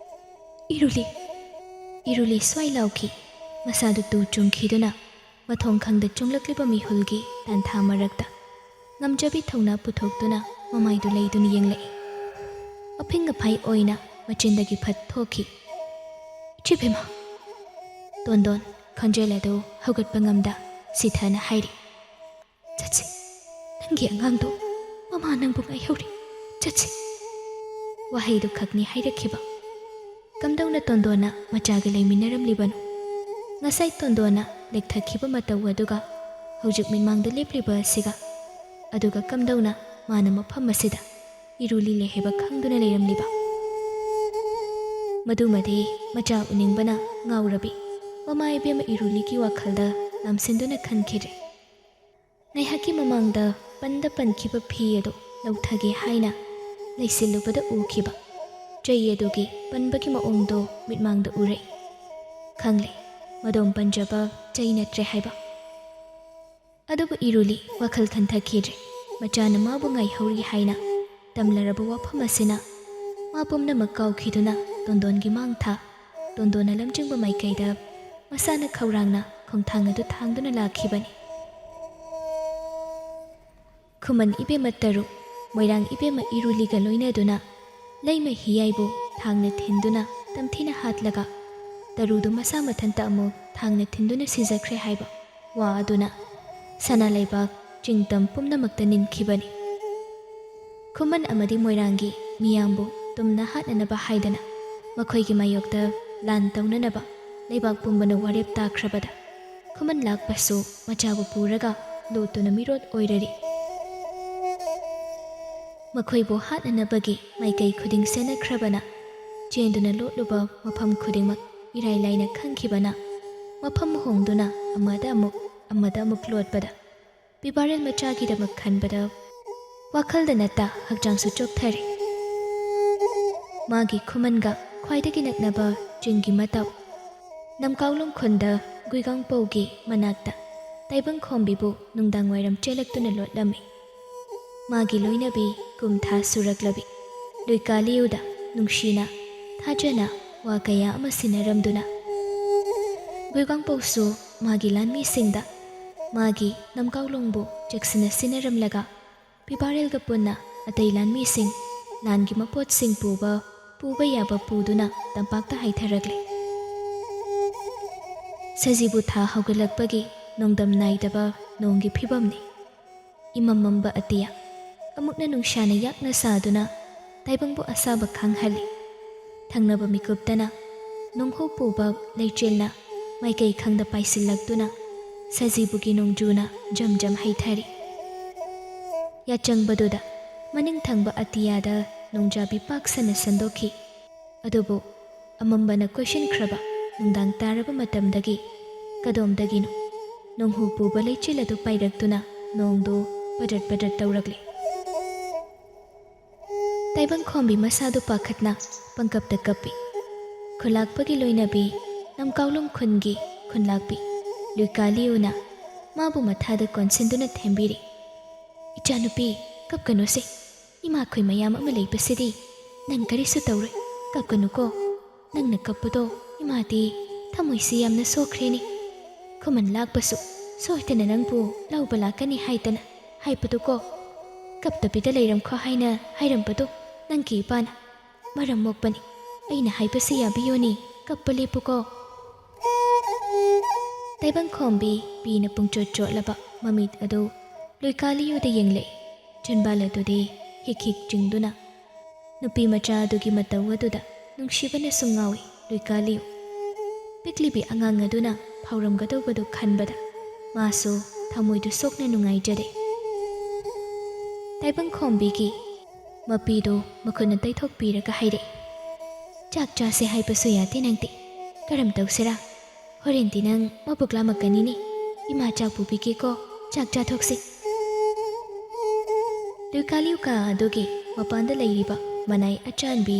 "ꯏꯔꯨꯂꯤ! ꯏꯔꯨꯂꯤ!" ꯁ꯭ꯋꯥꯏ ꯂꯥꯎꯈꯤ꯫ ꯃꯁꯥꯗꯨ ꯇꯨ ꯆꯨꯡꯈꯤꯗꯨꯅ ꯃꯊꯣꯡ ꯈꯪꯗ ꯆꯨꯡꯂꯛꯂꯤꯕ ꯃꯤꯍꯨꯜꯒꯤ ꯇꯥꯟꯊꯥ ꯃꯔꯛꯇ ꯉꯝꯖꯕꯤ ꯊꯧꯅꯥ ꯄꯨꯊꯣꯛꯇꯨꯅ ꯃꯃꯥꯏꯗꯨ ꯂꯩꯗꯨꯅ ꯌꯦꯡꯂꯛꯏ꯫ ꯑꯐꯤꯡ ꯑꯐꯥꯏ ꯑꯣꯏꯅ ꯃꯆꯤꯟꯗꯒꯤ ꯐꯠ ꯊꯣꯛꯈꯤ, "ꯏꯆꯦꯕꯦꯝꯃ!" ꯇꯣꯟꯗꯣꯟ ꯈꯣꯟꯖꯦꯜ ꯑꯗꯨ ꯍꯧꯒꯠꯄ ꯉꯝꯗ ꯁꯤꯊꯅ ꯍꯥꯏꯔꯤ, "ꯆꯠꯁꯤ, ꯅꯪꯒꯤ ꯑꯉꯥꯡꯗꯣ, ꯃꯃꯥ ꯅꯪꯕꯨ ꯉꯥꯏꯍꯧꯔꯤ, ꯆꯠꯁꯤ!" ꯋꯥꯍꯩꯗꯨ ꯈꯛꯅꯤ ꯍꯥꯏꯔꯛꯈꯤꯕ꯫ ꯀꯝꯗꯧꯅ ꯇꯣꯟꯗꯣꯟꯅ ꯃꯆꯥꯒ ꯂꯩꯃꯤꯟꯅꯔꯝꯂꯤꯕꯅꯣ? ꯉꯁꯥꯏ ꯇꯣꯟꯗꯣꯟꯅ ꯂꯦꯛꯊꯈꯤꯕ ꯃꯇꯧ ꯑꯗꯨꯒ ꯍꯧꯖꯤꯛ ꯃꯤꯠꯃꯥꯡꯗ ꯂꯦꯞꯂꯤꯕ ꯑꯁꯤꯒ, ꯑꯗꯨꯒ ꯀꯝꯗꯧꯅ ꯃꯥꯅ ꯃꯐꯝ ꯑꯁꯤꯗ ꯏꯔꯨꯂꯤ ꯂꯩ ꯍꯥꯏꯕ ꯈꯪꯗꯨꯅ ꯂꯩꯔꯝꯂꯤꯕ? ꯃꯗꯨꯃꯗꯤ ꯃꯆꯥ ꯎꯅꯤꯡꯕꯅ ꯉꯥꯎꯔꯕꯤ ꯃꯃꯥ ꯏꯕꯦꯝꯃ ꯏꯔꯨꯂꯤꯒꯤ ꯋꯥꯈꯜꯗ ꯅꯝꯁꯤꯟꯗꯨꯅ ꯈꯟꯈꯤꯗ꯭ꯔꯦ꯫ ꯉꯥꯏꯍꯥꯛꯀꯤ ꯃꯃꯥꯡꯗ ꯄꯟꯗ ꯄꯟꯈꯤꯕ ꯐꯤ ꯑꯗꯨ ꯂꯧꯊꯒꯦ ꯍꯥꯏꯅ ꯂꯩꯁꯤꯜꯂꯨꯕꯗ ꯎꯈꯤꯕ ꯆꯩ ꯑꯗꯨꯒꯤ ꯄꯟꯕꯒꯤ ꯃꯑꯣꯡꯗꯣ ꯃꯤꯠꯃꯥꯡꯗ ꯎꯔꯛꯏ꯫ ꯈꯪꯂꯦ, ꯃꯗꯣꯝ ꯄꯟꯖꯕ ꯆꯩ ꯅꯠꯇ꯭ꯔꯦ ꯍꯥꯏꯕ꯫ ꯑꯗꯨꯕꯨ ꯏꯔꯨꯂꯤ ꯋꯥꯈꯜ ꯈꯟꯊꯈꯤꯗ꯭ꯔꯦ꯫ ꯃꯆꯥꯅ ꯃꯥꯕꯨ ꯉꯥꯏꯍꯧꯔꯤ ꯍꯥꯏꯅ ꯇꯝꯂꯔꯕ ꯋꯥꯐꯝ ꯑꯁꯤꯅ ꯃꯥ ꯄꯨꯝꯅꯃꯛ ꯀꯥꯎꯈꯤꯗꯨꯅ ꯇꯣꯟꯗꯣꯟꯒꯤ ꯃꯥꯡ ꯊꯥ, ꯇꯣꯟꯗꯣꯟꯅ ꯂꯝꯖꯤꯡꯕ ꯃꯥꯏꯀꯩꯗ ꯃꯁꯥꯅ ꯈꯧꯔꯥꯡꯅ ꯈꯣꯡꯊꯥꯡ ꯑꯗꯨ ꯊꯥꯡꯗꯨꯅ ꯂꯥꯛꯈꯤꯕꯅꯤ꯫ ꯈꯨꯃꯟ ꯏꯕꯦꯝꯃ ꯇꯔꯨ, ꯃꯣꯏꯔꯥꯡ ꯏꯕꯦꯝꯃ ꯏꯔꯨꯂꯤꯒ ꯂꯣꯏꯅꯗꯨꯅ ꯂꯩꯃ ꯍꯤꯌꯥꯏꯕꯨ ꯊꯥꯡꯅ ꯊꯤꯟꯗꯨꯅ ꯇꯝꯊꯤꯅ ꯍꯥꯠꯂꯒ ꯇꯔꯨꯗꯨ ꯃꯁꯥ ꯃꯊꯟꯇ ꯑꯃꯨꯛ ꯊꯥꯡꯅ ꯊꯤꯟꯗꯨꯅ ꯁꯤꯖꯈ꯭ꯔꯦ ꯍꯥꯏꯕ ꯋꯥ ꯑꯗꯨꯅ ꯁꯅꯥ ꯂꯩꯕꯥꯛ ꯆꯤꯡꯇꯝ ꯄꯨꯝꯅꯃꯛꯇ ꯅꯤꯟꯈꯤꯕꯅꯤ꯫ ꯈꯨꯃꯟ ꯑꯃꯗꯤ ꯃꯣꯏꯔꯥꯡꯒꯤ ꯃꯤꯌꯥꯝꯕꯨ ꯇꯨꯝꯅ ꯍꯥꯠꯅꯅꯕ ꯍꯥꯏꯗꯅ ꯃꯈꯣꯏꯒꯤ ꯃꯥꯌꯣꯛꯇ ꯂꯥꯟ ꯇꯧꯅꯅꯕ ꯂꯩꯕꯥꯛ ꯄꯨꯝꯕꯅ ꯋꯥꯔꯦꯞ ꯇꯥꯈ꯭ꯔꯕꯗ ꯈꯨꯃꯟ ꯂꯥꯛꯄꯁꯨ ꯃꯆꯥꯕꯨ ꯄꯨꯔꯒ ꯂꯣꯠꯇꯨꯅ ꯃꯤꯔꯣꯠ ꯑꯣꯏꯔꯔꯤ꯫ ꯃꯈꯣꯏꯕꯨ ꯍꯥꯠꯅꯅꯕꯒꯤ ꯃꯥꯏꯀꯩ ꯈꯨꯗꯤꯡ ꯁꯦꯟꯅꯈ꯭ꯔꯕꯅ ꯆꯦꯟꯗꯨꯅ ꯂꯣꯠꯂꯨꯕ ꯃꯐꯝ ꯈꯨꯗꯤꯡꯃꯛ ꯏꯔꯥꯏ ꯂꯥꯏꯅ ꯈꯪꯈꯤꯕꯅ, ꯃꯐꯝ ꯍꯣꯡꯗꯨꯅ ꯑꯃꯗ ꯑꯃꯨꯛ, ꯑꯃꯗ ꯑꯃꯨꯛ ꯂꯣꯠꯄꯗ, ꯄꯤꯕꯥꯔꯦꯜ ꯃꯆꯥꯒꯤꯗꯃꯛ ꯈꯟꯕꯗ ꯋꯥꯈꯜꯗ ꯅꯠꯇ ꯍꯛꯆꯥꯡꯁꯨ ꯆꯣꯛꯊꯔꯦ꯫ ꯃꯥꯒꯤ ꯈꯨꯃꯟꯒ ꯈ꯭ꯋꯥꯏꯗꯒꯤ ꯅꯛꯅꯕ ꯆꯤꯡꯒꯤ ꯃꯇꯥꯎ ꯅꯝꯀꯥꯎꯂꯣꯡ ꯈꯨꯟꯗ ꯒꯨꯏꯒꯥꯡꯄꯧꯒꯤ ꯃꯅꯥꯛꯇ ꯇꯥꯏꯕꯪꯈꯣꯝꯕꯤꯕꯨ ꯅꯨꯡꯗꯥꯡ ꯋꯥꯏꯔꯝ ꯆꯦꯜꯂꯛꯇꯨꯅ ꯂꯣꯠꯂꯝꯃꯤ꯫ ꯃꯥꯒꯤ ꯂꯣꯏꯅꯕꯤ ꯀꯨꯝꯊꯥ ꯁꯨꯔꯛꯂꯕꯤ ꯂꯨꯏꯀꯥꯂꯤꯌꯨꯗ ꯅꯨꯡꯁꯤꯅ, ꯊꯥꯖꯅ ꯋꯥ ꯀꯌꯥ ꯑꯃ ꯁꯤꯟꯅꯔꯝꯗꯨꯅ, ꯒꯨꯏꯒꯥꯡꯄꯧꯁꯨ ꯃꯥꯒꯤ ꯂꯥꯟꯃꯤꯁꯤꯡꯗ ꯃꯥꯒꯤ ꯅꯝꯀꯥꯎꯂꯣꯡꯕꯨ ꯆꯦꯛꯁꯤꯟꯅ ꯁꯤꯟꯅꯔꯝꯂꯒ, ꯄꯤꯕꯥꯔꯦꯜꯒ ꯄꯨꯟꯅ ꯑꯇꯩ ꯂꯥꯟꯃꯤꯁꯤꯡ ꯂꯥꯟꯒꯤ ꯃꯄꯣꯠꯁꯤꯡ ꯄꯨꯕ, ꯄꯨꯕ ꯌꯥꯕ ꯄꯨꯗꯨꯅ ꯇꯝꯄꯥꯛꯇ ꯍꯥꯏꯊꯔꯛꯂꯦ꯫ ꯁꯖꯤꯕꯨ ꯊꯥ ꯍꯧꯒꯠꯂꯛꯄꯒꯤ ꯅꯣꯡꯗꯝ ꯅꯥꯏꯗꯕ ꯅꯣꯡꯒꯤ ꯐꯤꯕꯝꯅꯤ꯫ ꯏꯃꯝ ꯃꯝꯕ ꯑꯇꯤꯌꯥ ꯑꯃꯨꯛꯅ ꯅꯨꯡꯁꯥꯅ ꯌꯥꯛꯅ ꯁꯥꯗꯨꯅ ꯇꯥꯏꯕꯪꯕꯨ ꯑꯁꯥꯕ ꯈꯪꯍꯜꯂꯤ꯫ ꯊꯪꯅꯕ ꯃꯤꯀꯨꯞꯇꯅ ꯅꯣꯡꯍꯨ ꯄꯨꯕ ꯂꯩꯆꯤꯜꯅ ꯃꯥꯏꯀꯩ ꯈꯪꯗ ꯄꯥꯏꯁꯤꯜꯂꯛꯇꯨꯅ ꯁꯖꯤꯕꯨꯒꯤ ꯅꯣꯡꯖꯨꯅ ꯖꯝ ꯖꯝ ꯍꯩꯊꯔꯤ꯫ ꯌꯥꯆꯪꯕꯗꯨꯗ ꯃꯅꯤꯡ ꯊꯪꯕ ꯑꯇꯤꯌꯥꯗ ꯅꯣꯡꯖꯥꯕꯤ ꯄꯥꯛ ꯁꯟꯅ ꯁꯟꯗꯣꯛꯈꯤ꯫ ꯑꯗꯨꯕꯨ ꯑꯃꯝꯕꯅ ꯀꯣꯏꯁꯤꯟꯈ꯭ꯔꯕ ꯅꯨꯡꯗꯥꯡ ꯇꯥꯔꯕ ꯃꯇꯝꯗꯒꯤ ꯀꯗꯣꯝꯗꯒꯤꯅꯣ ꯅꯣꯡꯍꯨ ꯄꯨꯕ ꯂꯩꯆꯤꯜ ꯑꯗꯨ ꯄꯥꯏꯔꯛꯇꯨꯅ ꯅꯣꯡꯗꯨ ꯄꯗ꯭ꯔꯠ ꯄꯗ꯭ꯔꯠ ꯇꯧꯔꯛꯂꯤ꯫ ꯇꯥꯏꯕꯪꯈꯣꯝꯕꯤ ꯃꯁꯥꯗꯨ ꯄꯥꯈꯠꯅ ꯄꯪꯀꯞꯇ ꯀꯞꯄꯤ꯫ ꯈꯨꯂꯥꯛꯄꯒꯤ ꯂꯣꯏꯅꯕꯤ ꯅꯝꯀꯥꯎꯂꯨꯡ ꯈꯨꯟꯒꯤ ꯈꯨꯟꯂꯥꯛꯄꯤ ꯂꯨꯏꯀꯥꯂꯤꯌꯨꯅ ꯃꯥꯕꯨ ꯃꯊꯥꯗ ꯀꯣꯟꯁꯤꯟꯗꯨꯅ ꯊꯦꯝꯕꯤꯔꯤ꯫ "ꯏꯆꯥꯅꯨꯄꯤ, ꯀꯞꯀꯅꯨꯁꯦ꯫ ꯏꯃꯥꯈꯣꯏ ꯃꯌꯥꯝ ꯑꯃ ꯂꯩꯕꯁꯤꯗꯤ ꯅꯪ ꯀꯔꯤꯁꯨ ꯇꯧꯔꯣꯏ꯫ ꯀꯞꯀꯅꯨꯀꯣ꯫ ꯅꯪꯅ ꯀꯞꯄꯗꯣ ꯏꯃꯥꯗꯤ ꯊꯃꯣꯏꯁꯤ ꯌꯥꯝꯅ ꯁꯣꯛꯈ꯭ꯔꯦꯅꯦ꯫ ꯈꯨꯃꯟ ꯂꯥꯛꯄꯁꯨ ꯁꯣꯏꯗꯅ ꯅꯪꯕꯨ ꯂꯧꯕ ꯂꯥꯛꯀꯅꯤ ꯍꯥꯏꯗꯅ ꯍꯥꯏꯕꯗꯨꯀꯣ꯫ ꯀꯞꯇꯕꯤꯗ ꯂꯩꯔꯝꯈꯣ ꯍꯥꯏꯅ ꯍꯥꯏꯔꯝꯕꯗꯣ ꯅꯪꯒꯤ ꯏꯄꯥꯅ꯫ ꯃꯔꯝ ꯃꯣꯛꯄꯅꯤ꯫ ꯑꯩꯅ ꯍꯥꯏꯕꯁꯤ ꯌꯥꯕꯤꯌꯨꯅꯦ꯫ ꯀꯞꯄ ꯂꯦꯞꯄꯨꯀꯣ꯫" ꯇꯥꯏꯕꯪꯈꯣꯝꯕꯤ ꯄꯤꯅ ꯄꯨꯡꯆꯣꯠ ꯆꯣꯠꯂꯕ ꯃꯃꯤꯠ ꯑꯗꯨ ꯂꯨꯏꯀꯥꯂꯤꯌꯨꯗ ꯌꯦꯡꯂꯛꯏ꯫ ꯆꯤꯟꯕꯥꯜ ꯑꯗꯨꯗꯤ ꯍꯤꯛ ꯍꯤꯛ ꯆꯤꯡꯗꯨꯅ ꯅꯨꯄꯤ ꯃꯆꯥ ꯑꯗꯨꯒꯤ ꯃꯇꯧ ꯑꯗꯨꯗ ꯅꯨꯡꯁꯤꯕꯅꯁꯨ ꯉꯥꯎꯏ ꯂꯨꯏꯀꯥꯂꯤꯌꯨ꯫ ꯄꯤꯛꯂꯤꯕꯤ ꯑꯉꯥꯡ ꯑꯗꯨꯅ ꯐꯥꯎꯔꯝꯒꯗꯧꯕꯗꯨ ꯈꯟꯕꯗ ꯃꯥꯁꯨ ꯊꯃꯣꯏꯗꯨ ꯁꯣꯛꯅ ꯅꯨꯡꯉꯥꯏꯖꯗꯦ꯫ ꯇꯥꯏꯕꯪꯈꯣꯝꯕꯤꯒꯤ ꯃꯄꯤꯗꯨ ꯃꯈꯨꯠꯅ ꯇꯩꯊꯣꯛꯄꯤꯔꯒ ꯍꯥꯏꯔꯛꯏ, ꯆꯥꯛ ꯆꯥꯁꯦ ꯍꯥꯏꯕꯁꯨ ꯌꯥꯗꯦ ꯅꯪꯗꯤ꯫ ꯀꯔꯝ ꯇꯧꯁꯤꯔꯥ? ꯍꯣꯔꯦꯟꯗꯤ ꯅꯪ ꯃꯕꯨꯛ ꯂꯥꯝꯃꯛꯀꯅꯤꯅꯦ꯫ ꯏꯃꯥ ꯆꯥꯛ ꯄꯨꯕꯤꯒꯦꯀꯣ, ꯆꯥꯛ ꯆꯥꯊꯣꯛꯁꯤ꯫ ꯂꯨꯏꯀꯥꯂꯤꯌꯨ ꯀꯥ ꯑꯗꯨꯒꯤ ꯃꯄꯥꯟꯗ ꯂꯩꯔꯤꯕ ꯃꯅꯥꯏ ꯑꯆꯥꯟꯕꯤ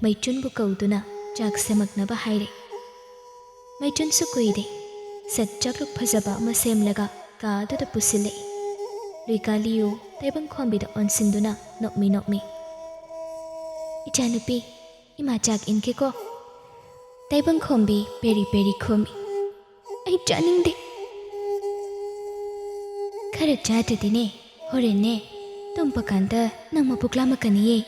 ꯃꯩꯆꯨꯟꯕꯨ ꯀꯧꯗꯨꯅ ꯆꯥꯛ ꯁꯦꯝꯃꯛꯅꯕ ꯍꯥꯏꯔꯦ꯫ ꯃꯩꯆꯨꯟꯁꯨ ꯀꯨꯏꯗꯦ, ꯁꯠ ꯆꯥꯛꯂꯨꯛ ꯐꯖꯕ ꯑꯃ ꯁꯦꯝꯂꯒ ꯀꯥ ꯑꯗꯨꯗ ꯄꯨꯁꯤꯜꯂꯛꯏ꯫ ꯂꯨꯏꯀꯥꯂꯤꯌꯨ ꯇꯥꯏꯕꯪꯈꯣꯝꯕꯤꯗ ꯑꯣꯟꯁꯤꯟꯗꯨꯅ ꯅꯣꯛꯃꯤ ꯅꯣꯛꯃꯤ, "ꯏꯆꯥꯅꯨꯄꯤ, ꯏꯃꯥ ꯆꯥꯛ ꯏꯟꯒꯦꯀꯣ?" ꯇꯥꯏꯕꯪꯈꯣꯝꯕꯤ ꯄꯦꯔꯤ ꯄꯦꯔꯤ ꯈꯨꯝꯃꯤ, "ꯑꯩ ꯆꯥꯅꯤꯡꯗꯦ꯫ ꯈꯔ ꯆꯥꯗ꯭ꯔꯗꯤꯅꯦ, ꯍꯣꯔꯦꯟꯅꯦ ꯇꯨꯝꯕ ꯀꯥꯟꯗ ꯅꯪ ꯃꯕꯨꯛ ꯂꯥꯝꯃꯛꯀꯅꯤꯌꯦ꯫"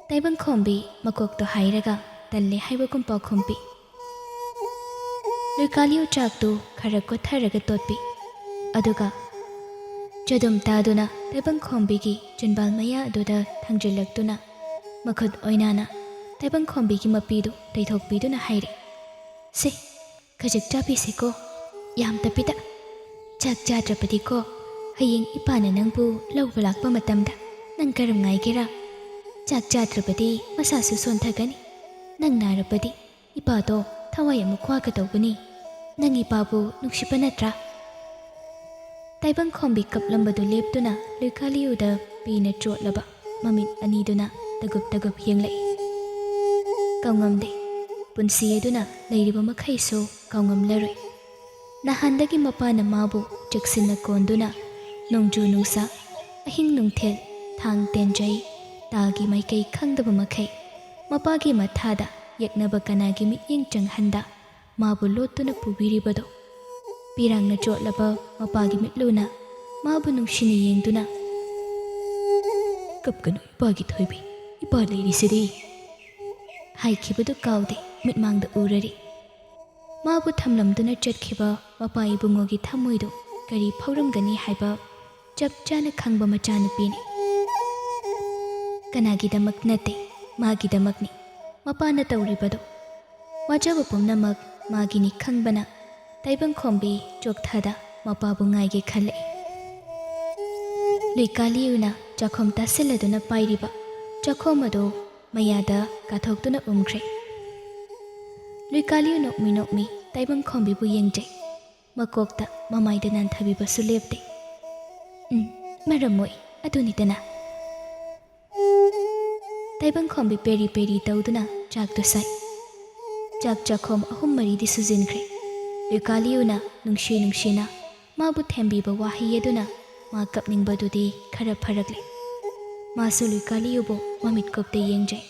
ꯇꯥꯏꯕꯪꯈꯣꯝꯕꯤ ꯃꯀꯣꯛꯇꯣ ꯍꯥꯏꯔꯒ ꯇꯜꯂꯦ ꯍꯥꯏꯕꯒꯨꯝ ꯄꯥꯎꯈꯨꯝ ꯄꯤ꯫ ꯂꯨꯏꯀꯥꯂꯤꯌꯨ ꯆꯥꯛꯇꯨ ꯈꯔ ꯀꯣꯠꯊꯔꯒ ꯇꯣꯠꯄꯤ꯫ ꯑꯗꯨꯒ ꯆꯗꯨꯝ ꯇꯥꯗꯨꯅ ꯇꯥꯏꯕꯪꯈꯣꯝꯕꯤꯒꯤ ꯆꯤꯟꯕꯥꯜ ꯃꯌꯥ ꯑꯗꯨꯗ ꯊꯥꯡꯖꯤꯜꯂꯛꯇꯨꯅ ꯃꯈꯨꯠ ꯑꯣꯏꯅꯥꯅ ꯇꯥꯏꯕꯪꯈꯣꯝꯕꯤꯒꯤ ꯃꯄꯤꯗꯨ ꯇꯩꯊꯣꯛꯄꯤꯗꯨꯅ ꯍꯥꯏꯔꯦ, "ꯁꯦ, ꯈꯖꯤꯛ ꯆꯥꯕꯤꯁꯦꯀꯣ, ꯌꯥꯝꯗꯕꯤꯗ꯫ ꯆꯥꯛ ꯆꯥꯗ꯭ꯔꯕꯗꯤꯀꯣ, ꯍꯌꯦꯡ ꯏꯄꯥꯅ ꯅꯪꯕꯨ ꯂꯧꯕ ꯂꯥꯛꯄ ꯃꯇꯝꯗ ꯅꯪ ꯀꯔꯝ ꯉꯥꯏꯒꯦꯔꯥ? ꯆꯥꯛ ꯆꯥꯗ꯭ꯔꯕꯗꯤ ꯃꯁꯥꯁꯨ ꯁꯣꯟꯊꯒꯅꯤ꯫ ꯅꯪ ꯅꯥꯔꯕꯗꯤ ꯏꯄꯥꯗꯣ ꯊꯋꯥꯏ ꯑꯃꯨꯛ ꯋꯥꯒꯗꯧꯕꯅꯤ꯫ ꯅꯪ ꯏꯄꯥꯕꯨ ꯅꯨꯡꯁꯤꯕ ꯅꯠꯇ꯭ꯔꯥ?" ꯇꯥꯏꯕꯪꯈꯣꯝꯕꯤ ꯀꯞꯂꯝꯕꯗꯨ ꯂꯦꯞꯇꯨꯅ ꯂꯨꯏꯀꯥꯂꯤꯌꯨꯗ ꯄꯤꯅ ꯆꯣꯠꯂꯕ ꯃꯃꯤꯠ ꯑꯅꯤꯗꯨꯅ ꯇꯒꯨꯞ ꯇꯒꯨꯞ ꯌꯦꯡꯂꯛꯏ꯫ ꯀꯥꯎꯉꯝꯗꯦ꯫ ꯄꯨꯟꯁꯤ ꯑꯗꯨꯅ ꯂꯩꯔꯤꯕ ꯃꯈꯩꯁꯨ ꯀꯥꯎꯉꯝꯂꯔꯣꯏ꯫ ꯅꯍꯥꯟꯗꯒꯤ ꯃꯄꯥꯅ ꯃꯥꯕꯨ ꯆꯦꯛꯁꯤꯟꯅ ꯀꯣꯟꯗꯨꯅ ꯅꯣꯡꯖꯨ ꯅꯨꯡꯁꯥ, ꯑꯍꯤꯡ ꯅꯨꯡꯊꯤꯜ, ꯊꯥꯡ ꯇꯦꯟꯖꯩ, ꯇꯥꯒꯤ ꯃꯥꯏꯀꯩ ꯈꯪꯗꯕ ꯃꯈꯩ ꯃꯄꯥꯒꯤ ꯃꯊꯥꯗ ꯌꯦꯛꯅꯕ ꯀꯅꯥꯒꯤ ꯃꯤꯠꯌꯦꯡ ꯆꯪꯍꯟꯗ ꯃꯥꯕꯨ ꯂꯣꯠꯇꯨꯅ ꯄꯨꯕꯤꯔꯤꯕꯗꯣ꯫ ꯄꯤꯔꯥꯡꯅ ꯆꯣꯠꯂꯕ ꯃꯄꯥꯒꯤ ꯃꯤꯠꯂꯨꯅ ꯃꯥꯕꯨ ꯅꯨꯡꯁꯤꯅ ꯌꯦꯡꯗꯨꯅ, "ꯀꯞꯀꯅꯨ ꯏꯄꯥꯒꯤ ꯊꯣꯏꯕꯤ, ꯏꯄꯥ ꯂꯩꯔꯤꯁꯤꯗꯤ" ꯍꯥꯏꯈꯤꯕꯗꯨ ꯀꯥꯎꯗꯦ, ꯃꯤꯠꯃꯥꯡꯗ ꯎꯔꯔꯤ꯫ ꯃꯥꯕꯨ ꯊꯝꯂꯝꯗꯨꯅ ꯆꯠꯈꯤꯕ ꯃꯄꯥ ꯏꯕꯨꯡꯉꯣꯒꯤ ꯊꯃꯣꯏꯗꯨ ꯀꯔꯤ ꯐꯥꯎꯔꯝꯒꯅꯤ ꯍꯥꯏꯕ ꯆꯞ ꯆꯥꯅ ꯈꯪꯕ ꯃꯆꯥꯅꯨꯄꯤꯅꯤ꯫ ꯀꯅꯥꯒꯤꯗꯃꯛ ꯅꯠꯇꯦ, ꯃꯥꯒꯤꯗꯃꯛꯅꯤ ꯃꯄꯥꯅ ꯇꯧꯔꯤꯕꯗꯨ꯫ ꯋꯥꯖꯕ ꯄꯨꯝꯅꯃꯛ ꯃꯥꯒꯤꯅꯤ ꯈꯪꯕꯅ ꯇꯥꯏꯕꯪꯈꯣꯝꯕꯤ ꯆꯣꯛꯊꯗ ꯃꯄꯥꯕꯨ ꯉꯥꯏꯒꯦ ꯈꯜꯂꯛꯏ꯫ ꯂꯨꯏꯀꯥꯂꯤꯌꯨꯅ ꯆꯥꯛꯈꯣꯝ ꯇꯥꯁꯤꯜꯂꯗꯨꯅ ꯄꯥꯏꯔꯤꯕ ꯆꯥꯛꯈꯣꯝ ꯑꯗꯨ ꯃꯌꯥꯗ ꯀꯥꯊꯣꯛꯇꯨꯅ ꯎꯝꯈ꯭ꯔꯦ꯫ ꯂꯨꯏꯀꯥꯂꯤꯌꯨ ꯅꯣꯛꯃꯤ ꯅꯣꯛꯃꯤ ꯇꯥꯏꯕꯪꯈꯣꯝꯕꯤꯕꯨ ꯌꯦꯡꯖꯩ꯫ ꯃꯀꯣꯛꯇ ꯃꯃꯥꯏꯗ ꯅꯥꯟꯊꯕꯤꯕꯁꯨ ꯂꯦꯞꯇꯦ꯫ ꯎꯝ, ꯃꯔꯝ ꯃꯣꯛꯏ, ꯑꯗꯨꯅꯤꯗꯅ꯫ ꯇꯥꯏꯕꯪꯈꯣꯝꯕꯤ ꯄꯦꯔꯤ ꯄꯦꯔꯤ ꯇꯧꯗꯨꯅ ꯆꯥꯛꯇꯨ ꯁꯥꯏ꯫ ꯆꯥꯛ ꯆꯥꯛꯈꯣꯝ ꯑꯍꯨꯝ ꯃꯔꯤꯗꯤ ꯁꯨꯖꯤꯟꯈ꯭ꯔꯦ꯫ ꯂꯨꯏꯀꯥꯂꯤꯌꯨꯅ ꯅꯨꯡꯁꯤ ꯅꯨꯡꯁꯤꯅ ꯃꯥꯕꯨ ꯊꯦꯝꯕꯤꯕ ꯋꯥꯍꯩ ꯑꯗꯨꯅ ꯃꯥ ꯀꯞꯅꯤꯡꯕꯗꯨꯗꯤ ꯈꯔ ꯐꯔꯛꯂꯦ꯫ ꯃꯥꯁꯨ ꯂꯨꯏꯀꯥꯂꯤꯌꯨꯕꯨ ꯃꯃꯤꯠꯀꯨꯞꯇ ꯌꯦꯡꯖꯩ꯫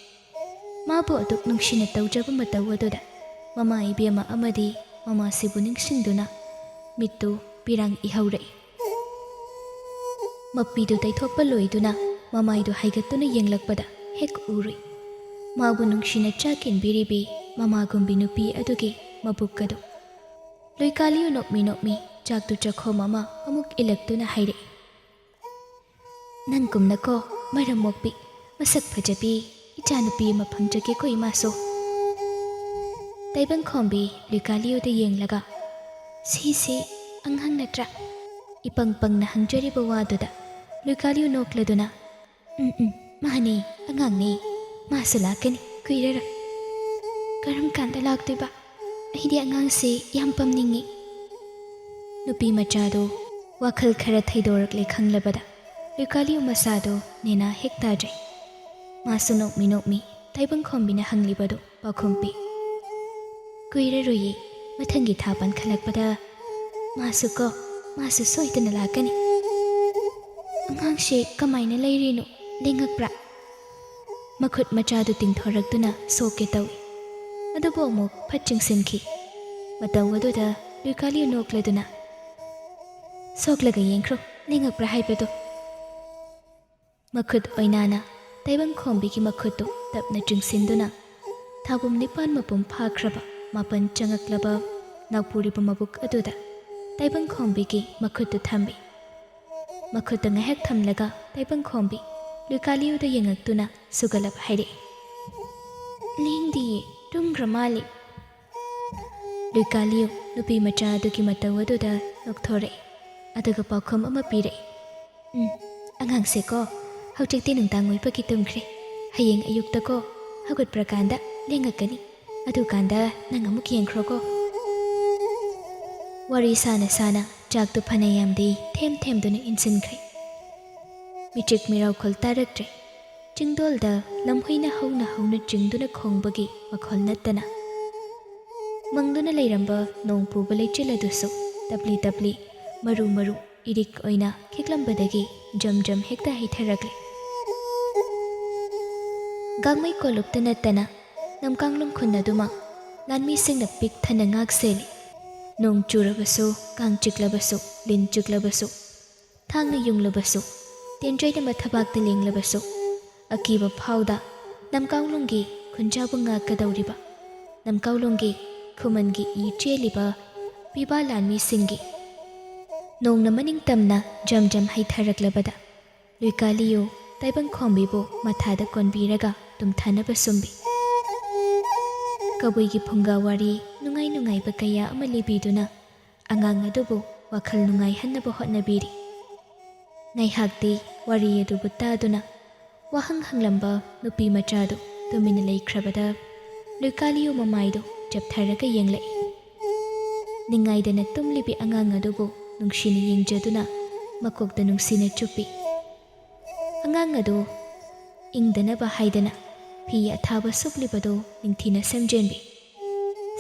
ꯃꯥꯕꯨ ꯑꯗꯨꯛ ꯅꯨꯡꯁꯤꯅ ꯇꯧꯖꯕ ꯃꯇꯧ ꯑꯗꯨꯗ ꯃꯃꯥ ꯏꯕꯦꯝꯃ ꯑꯃꯗꯤ ꯃꯃꯥꯁꯤꯕꯨ ꯅꯤꯡꯁꯤꯡꯗꯨꯅ ꯃꯤꯠꯇꯨ ꯄꯤꯔꯥꯡ ꯏꯍꯧꯔꯛꯏ꯫ ꯃꯄꯤꯗꯨ ꯇꯩꯊꯣꯛꯄ ꯂꯣꯏꯗꯨꯅ ꯃꯃꯥꯏꯗꯨ ꯍꯥꯏꯒꯠꯇꯨꯅ ꯌꯦꯡꯂꯛꯄꯗ ꯍꯦꯛ ꯎꯔꯨꯏ꯫ ꯃꯥꯕꯨ ꯅꯨꯡꯁꯤꯅ ꯆꯥꯛ ꯏꯟꯕꯤꯔꯤꯕꯤ ꯃꯃꯥꯒꯨꯝꯕꯤ ꯅꯨꯄꯤ ꯑꯗꯨꯒꯤ ꯃꯕꯨꯛ ꯑꯗꯨ꯫ ꯂꯨꯏꯀꯥꯂꯤꯌꯨ ꯅꯣꯛꯃꯤ ꯅꯣꯛꯃꯤ ꯆꯥꯛꯇꯨ ꯆꯥꯛꯈꯣꯝ ꯑꯃ ꯑꯃꯨꯛ ꯏꯜꯂꯛꯇꯨꯅ ꯍꯥꯏꯔꯛꯏ꯫ "ꯅꯪꯒꯨꯝꯅꯀꯣ, ꯃꯔꯝ ꯃꯣꯛꯄꯤ, ꯃꯁꯛ ꯐꯖꯕꯤ ꯏꯆꯥꯅꯨꯄꯤ ꯑꯃ ꯐꯪꯖꯒꯦꯀꯣ ꯏꯃꯥꯁꯨ꯫" ꯇꯥꯏꯕꯪꯈꯣꯝꯕꯤ ꯂꯨꯏꯀꯥꯂꯤꯌꯨꯗ ꯌꯦꯡꯂꯒ, "ꯁꯤꯁꯤ ꯑꯉꯥꯡ ꯅꯠꯇ꯭ꯔꯥ?" ꯏꯄꯪ ꯄꯪꯅ ꯍꯪꯖꯔꯤꯕ ꯋꯥꯗꯨꯗ ꯂꯨꯏꯀꯥꯂꯤꯌꯨ ꯅꯣꯛꯂꯗꯨꯅ, "ꯎꯝ, ꯎꯝ, ꯃꯥꯅꯦ, ꯑꯉꯥꯡꯅꯦ꯫ ꯃꯥꯁꯨ ꯂꯥꯛꯀꯅꯤ, ꯀꯨꯏꯔꯔꯣꯏ꯫" "ꯀꯔꯝ ꯀꯥꯟꯗ ꯂꯥꯛꯇꯣꯏꯕ? ꯑꯩꯗꯤ ꯑꯉꯥꯡꯁꯦ ꯌꯥꯝ ꯄꯝꯅꯤꯡꯉꯤ꯫" ꯅꯨꯄꯤ ꯃꯆꯥꯗꯣ ꯋꯥꯈꯜ ꯈꯔ ꯊꯩꯗꯣꯔꯛꯂꯦ ꯈꯪꯂꯕꯗ ꯂꯨꯏꯀꯥꯂꯤꯌꯨ ꯃꯁꯥꯗꯣ ꯅꯦꯅꯥ ꯍꯦꯛ ꯇꯥꯖꯩ꯫ ꯃꯥꯁꯨ ꯅꯣꯛꯃꯤ ꯅꯣꯛꯃꯤ ꯇꯥꯏꯕꯪꯈꯣꯝꯕꯤꯅ ꯍꯪꯂꯤꯕꯗꯨ ꯄꯥꯎꯈꯨꯝ ꯄꯤ꯫ "ꯀꯨꯏꯔꯔꯣꯏꯌꯦ, ꯃꯊꯪꯒꯤ ꯊꯥ ꯄꯥꯟꯈꯠꯂꯛꯄꯗ ꯃꯥꯁꯨ ꯀꯣ, ꯃꯥꯁꯨ ꯁꯣꯏꯗꯅ ꯂꯥꯛꯀꯅꯤ꯫" "ꯑꯉꯥꯡꯁꯦ ꯀꯃꯥꯏꯅ ꯂꯩꯔꯤꯅꯣ? ꯂꯦꯡꯉꯛꯄ꯭ꯔꯥ?" ꯃꯈꯨꯠ ꯃꯆꯥꯗꯨ ꯇꯤꯡꯊꯣꯔꯛꯇꯨꯅ ꯁꯣꯛꯀꯦ ꯇꯧꯏ꯫ ꯑꯗꯨꯕꯨ ꯑꯃꯨꯛ ꯐꯠ ꯆꯤꯡꯁꯤꯟꯈꯤ꯫ ꯃꯇꯧ ꯑꯗꯨꯗ ꯂꯨꯏꯀꯥꯂꯤꯌꯨ ꯅꯣꯛꯂꯗꯨꯅ, "ꯁꯣꯛꯂꯒ ꯌꯦꯡꯈ꯭ꯔꯣ, ꯂꯦꯡꯉꯛꯄ꯭ꯔꯥ ꯍꯥꯏꯕꯗꯣ꯫" ꯃꯈꯨꯠ ꯑꯣꯏꯅꯥꯅ ꯇꯥꯏꯕꯪꯈꯣꯝꯕꯤꯒꯤ ꯃꯈꯨꯠꯇꯨ ꯇꯞꯅ ꯆꯤꯡꯁꯤꯟꯗꯨꯅ ꯊꯥꯕꯨꯝ ꯅꯤꯄꯥꯟ ꯃꯄꯨꯝ ꯐꯥꯈ꯭ꯔꯕ ꯃꯥꯄꯟ ꯆꯪꯉꯛꯂꯕ ꯅꯥꯎꯄꯨꯔꯤꯕ ꯃꯕꯨꯛ ꯑꯗꯨꯗ ꯇꯥꯏꯕꯪꯈꯣꯝꯕꯤꯒꯤ ꯃꯈꯨꯠꯇꯨ ꯊꯝꯃꯤ꯫ ꯃꯈꯨꯠꯇ ꯉꯥꯏꯍꯥꯛ ꯊꯝꯂꯒ ꯇꯥꯏꯕꯪꯈꯣꯝꯕꯤ ꯂꯨꯏꯀꯥꯂꯤꯌꯨꯗ ꯌꯦꯡꯉꯛꯇꯨꯅ ꯁꯨꯒꯠꯂꯕ ꯍꯥꯏꯔꯛꯏ, "ꯂꯦꯡꯗꯤꯌꯦ, ꯇꯨꯝꯈ꯭ꯔ ꯃꯥꯜꯂꯤ꯫" ꯂꯨꯏꯀꯥꯂꯤꯌꯨ ꯅꯨꯄꯤ ꯃꯆꯥ ꯑꯗꯨꯒꯤ ꯃꯇꯧ ꯑꯗꯨꯗ ꯅꯣꯛꯊꯣꯔꯛꯏ, ꯑꯗꯨꯒ ꯄꯥꯎꯈꯨꯝ ꯑꯃ ꯄꯤꯔꯛꯏ, "ꯎꯝ, ꯑꯉꯥꯡꯁꯦꯀꯣ ꯍꯧꯖꯤꯛꯇꯤ ꯅꯨꯡꯗꯥꯡ ꯑꯣꯏꯕꯒꯤ ꯇꯨꯝꯈ꯭ꯔꯦ꯫ "ꯍꯌꯦꯡ ꯑꯌꯨꯛꯇꯀꯣ, ꯍꯧꯒꯠꯄ꯭ꯔꯀꯥꯟꯗ ꯂꯦꯡꯉꯛꯀꯅꯤ, ꯑꯗꯨꯀꯥꯟꯗ ꯅꯪ ꯑꯃꯨꯛ ꯌꯦꯡꯈ꯭ꯔꯣꯀꯣ꯫" ꯋꯥꯔꯤ ꯁꯥꯅ ꯁꯥꯅ ꯆꯥꯛꯇꯨ ꯐꯅꯌꯥꯝꯗꯤ ꯊꯦꯝ ꯊꯦꯝꯗꯨꯅ ꯏꯟꯁꯤꯟꯈ꯭ꯔꯦ꯫ ꯃꯤꯆꯤꯛ ꯃꯤꯔꯥꯎꯈꯣꯜ ꯇꯥꯔꯛꯇ꯭ꯔꯦ꯫ ꯆꯤꯡꯗꯣꯜꯗ ꯂꯝꯍꯨꯏꯅ ꯍꯧꯅ ꯍꯧꯅ ꯆꯤꯡꯗꯨꯅ ꯈꯣꯡꯕꯒꯤ ꯃꯈꯣꯜ ꯅꯠꯇꯅ꯫ ꯃꯪꯗꯨꯅ ꯂꯩꯔꯝꯕ ꯅꯣꯡ ꯄꯨꯕ ꯂꯩꯆꯤꯜ ꯑꯗꯨꯁꯨ ꯇꯞꯂꯤ ꯇꯞꯂꯤ, ꯃꯔꯨ ꯃꯔꯨ ꯏꯔꯤꯛ ꯑꯣꯏꯅ ꯈꯤꯛꯂꯝꯕꯗꯒꯤ ꯖꯝ ꯖꯝ ꯍꯦꯛꯇ ꯍꯩꯊꯔꯛꯂꯦ꯫ ꯒꯥꯡꯃꯩ ꯀꯣꯂꯨꯞꯇ ꯅꯠꯇꯅ ꯅꯝꯀꯥꯡꯂꯨꯡ ꯈꯨꯟ ꯑꯗꯨꯃꯛ ꯂꯥꯟꯃꯤꯁꯤꯡꯅ ꯄꯤꯛ ꯊꯟꯅ ꯉꯥꯛ ꯁꯦꯜꯂꯤ꯫ ꯅꯣꯡ ꯆꯨꯔꯕꯁꯨ, ꯀꯥꯡ ꯆꯤꯛꯂꯕꯁꯨ, ꯂꯤꯟ ꯆꯤꯛꯂꯕꯁꯨ, ꯊꯥꯡꯅ ꯌꯨꯡꯂꯕꯁꯨ, ꯇꯦꯟꯖꯩꯅ ꯃꯊꯕꯥꯛꯇ ꯂꯦꯡꯂꯕꯁꯨ, ꯑꯀꯤꯕ ꯐꯥꯎꯗ ꯅꯝꯀꯥꯎꯂꯣꯡꯒꯤ ꯈꯨꯟꯖꯥꯕꯨ ꯉꯥꯛꯀꯗꯧꯔꯤꯕ, ꯅꯝꯀꯥꯎꯂꯣꯡꯒꯤ ꯈꯨꯃꯟꯒꯤ ꯏ ꯆꯦꯜꯂꯤꯕ ꯄꯤꯕꯥ ꯂꯥꯟꯃꯤꯁꯤꯡꯒꯤ ꯅꯣꯡꯅ ꯃꯅꯤꯡ ꯇꯝꯅ ꯖꯝ ꯖꯝ ꯍꯩꯊꯔꯛꯂꯕꯗ, ꯂꯨꯏꯀꯥꯂꯤꯌꯨ ꯇꯥꯏꯕꯪꯈꯣꯝꯕꯤꯕꯨ ꯃꯊꯥꯗ ꯀꯣꯟꯕꯤꯔꯒ ꯇꯨꯝꯊꯅꯕ ꯁꯨꯝꯕꯤ꯫ ꯀꯕꯨꯏꯒꯤ ꯐꯨꯡꯒꯥ ꯋꯥꯔꯤ ꯅꯨꯡꯉꯥꯏ ꯅꯨꯡꯉꯥꯏꯕ ꯀꯌꯥ ꯑꯃ ꯂꯤꯕꯤꯗꯨꯅ ꯑꯉꯥꯡ ꯑꯗꯨꯕꯨ ꯋꯥꯈꯜ ꯅꯨꯡꯉꯥꯏꯍꯟꯅꯕ ꯍꯣꯠꯅꯕꯤꯔꯤ꯫ ꯉꯥꯏꯍꯥꯛꯇꯤ ꯋꯥꯔꯤ ꯑꯗꯨꯕꯨ ꯇꯥꯗꯨꯅ ꯋꯥꯍꯪ ꯍꯪꯂꯝꯕ ꯅꯨꯄꯤ ꯃꯆꯥꯗꯨ ꯇꯨꯃꯤꯟꯅ ꯂꯩꯈ꯭ꯔꯕꯗ, ꯂꯨꯏꯀꯥꯂꯤꯌꯨ ꯃꯃꯥꯏꯗꯨ ꯆꯞꯊꯔꯒ ꯌꯦꯡꯂꯛꯏ꯫ ꯅꯤꯡꯉꯥꯏꯗꯅ ꯇꯨꯝꯂꯤꯕꯤ ꯑꯉꯥꯡ ꯑꯗꯨꯕꯨ ꯅꯨꯡꯁꯤꯅ ꯌꯦꯡꯖꯗꯨꯅ ꯃꯀꯣꯛꯇ ꯅꯨꯡꯁꯤꯅ ꯆꯨꯞꯄꯤ꯫ ꯑꯉꯥꯡ ꯑꯗꯨ ꯏꯪꯗꯅꯕ ꯍꯥꯏꯗꯅ ꯐꯤ ꯑꯊꯥꯕ ꯁꯨꯞꯂꯤꯕꯗꯨ ꯅꯤꯡꯊꯤꯅ ꯁꯦꯝꯖꯤꯟꯕꯤ꯫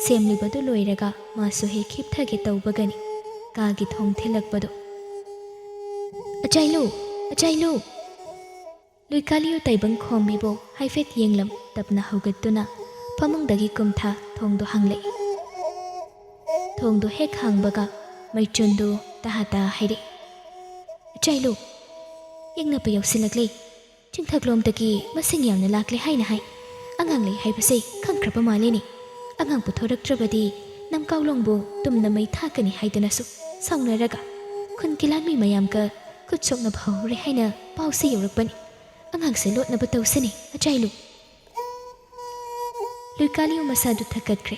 ꯁꯦꯝꯂꯤꯕꯗꯨ ꯂꯣꯏꯔꯒ ꯃꯥꯁꯨ ꯍꯦꯛ ꯍꯤꯞꯊꯒꯦ ꯇꯧꯕꯒꯅꯤ ꯀꯥꯒꯤ ꯊꯣꯡ ꯊꯤꯜꯂꯛꯄꯗꯨ꯫ "ꯑꯆꯥꯏꯂꯨ! ꯑꯆꯥꯏꯂꯨ!" ꯂꯨꯏꯀꯥꯂꯤꯌꯨ ꯇꯥꯏꯕꯪ ꯈꯣꯝꯕꯤꯕꯨ ꯍꯥꯏꯐꯦꯠ ꯌꯦꯡꯂꯝ ꯇꯞꯅ ꯍꯧꯒꯠꯇꯨꯅ ꯐꯃꯨꯡꯗꯒꯤ ꯀꯨꯝꯊꯥ ꯊꯣꯡꯗꯨ ꯍꯥꯡꯂꯛꯏ꯫ ꯊꯣꯡꯗꯨ ꯍꯦꯛ ꯍꯥꯡꯕꯒ ꯃꯩꯆꯨꯟꯗꯨ ꯇꯍꯥ ꯇꯍꯥ ꯍꯩꯔꯛꯏ꯫ "ꯑꯆꯥꯏꯂꯨ, ꯌꯦꯡꯅꯕ ꯌꯥꯎꯁꯤꯜꯂꯛꯂꯦ꯫ ꯆꯤꯡꯊꯛꯂꯣꯝꯗꯒꯤ ꯃꯁꯤꯡ ꯌꯥꯝꯅ ꯂꯥꯛꯂꯦ ꯍꯥꯏꯅ ꯍꯥꯏ꯫ ꯑꯉꯥꯡ ꯂꯩ ꯍꯥꯏꯕꯁꯦ ꯈꯪꯈ꯭ꯔꯕ ꯃꯥꯜꯂꯦꯅꯦ꯫ ꯑꯉꯥꯡ ꯄꯨꯊꯣꯔꯛꯇ꯭ꯔꯕꯗꯤ ꯅꯝꯀꯥꯎꯂꯣꯡꯕꯨ ꯇꯨꯝꯅ ꯃꯩ ꯊꯥꯛꯀꯅꯤ ꯍꯥꯏꯗꯨꯅꯁꯨ ꯁꯥꯎꯅꯔꯒ ꯈꯨꯟꯒꯤ ꯂꯥꯟꯃꯤ ꯃꯌꯥꯝꯒ ꯈꯨꯠ ꯁꯣꯛꯅꯕ ꯍꯧꯔꯦ ꯍꯥꯏꯅ ꯄꯥꯎꯁꯦ ꯌꯧꯔꯛꯄꯅꯤ꯫ ꯑꯉꯥꯡꯁꯦ ꯂꯣꯠꯅꯕ ꯇꯧꯁꯤꯅꯦ, ꯑꯆꯥꯏꯂꯨ꯫" ꯂꯨꯏꯀꯥꯂꯤꯌꯨ ꯃꯁꯥꯗꯨ ꯊꯛꯀꯠꯈ꯭ꯔꯦ꯫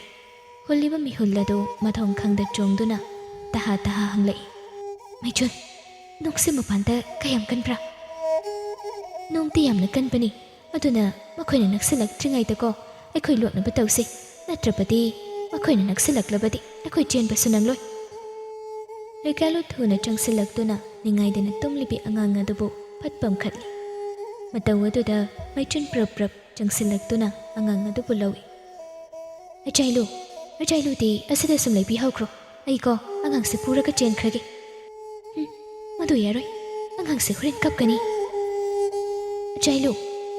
ꯍꯨꯜꯂꯤꯕ ꯃꯤꯍꯨꯜ ꯑꯗꯨ ꯃꯊꯣꯡ ꯈꯪꯗ ꯆꯣꯡꯗꯨꯅ ꯇꯍꯥ ꯇꯍꯥ ꯍꯪꯂꯛꯏ꯫ "ꯃꯩꯆꯨꯟ, ꯅꯣꯡꯁꯦ ꯃꯄꯥꯟꯗ ꯀꯌꯥꯝ ꯀꯟꯕ꯭ꯔꯥ?" "ꯅꯣꯡꯗꯤ ꯌꯥꯝꯅ ꯀꯟꯕꯅꯤ, ꯑꯗꯨꯅ ꯃꯈꯣꯏꯅ ꯅꯛꯁꯤꯜꯂꯛꯇ꯭ꯔꯤꯉꯩꯗꯀꯣ ꯑꯩꯈꯣꯏ ꯂꯣꯠꯅꯕ ꯇꯧꯁꯤ, ꯅꯠꯇ꯭ꯔꯕꯗꯤ ꯃꯈꯣꯏꯅ ꯅꯛꯁꯤꯜꯂꯛꯂꯕꯗꯤ ꯑꯩꯈꯣꯏ ꯆꯦꯟꯕꯁꯨ ꯅꯪꯂꯣꯏ꯫ ꯂꯨꯏꯀꯥꯂꯨ ꯊꯨꯅ ꯆꯪꯁꯤꯜꯂꯛꯇꯨꯅ ꯅꯤꯡꯉꯥꯏꯗꯅ ꯇꯨꯝꯂꯤꯕꯤ ꯑꯉꯥꯡ ꯑꯗꯨꯕꯨ ꯐꯠ ꯄꯝꯈꯠꯂꯤ꯫ ꯃꯇꯧ ꯑꯗꯨꯗ ꯃꯩꯆꯨꯟ ꯄ꯭ꯔꯞ ꯄ꯭ꯔꯞ ꯆꯪꯁꯤꯜꯂꯛꯇꯨꯅ ꯑꯉꯥꯡ ꯑꯗꯨꯕꯨ ꯂꯧꯏ꯫ "ꯑꯆꯥꯏꯂꯨ, ꯑꯆꯥꯏꯂꯨꯗꯤ ꯑꯁꯤꯗ ꯁꯨꯝ ꯂꯩꯕꯤꯍꯧꯈ꯭ꯔꯣ, ꯑꯩꯀꯣ ꯑꯉꯥꯡꯁꯦ ꯄꯨꯔꯒ ꯆꯦꯟꯈ꯭ꯔꯒꯦ꯫" "ꯍꯨꯝ, ꯃꯗꯨ ꯌꯥꯔꯣꯏ, ꯑꯉꯥꯡꯁꯦ ꯍꯣꯔꯦꯟ ꯀꯞꯀꯅꯤ꯫" "ꯑꯆꯥꯏꯂꯨ,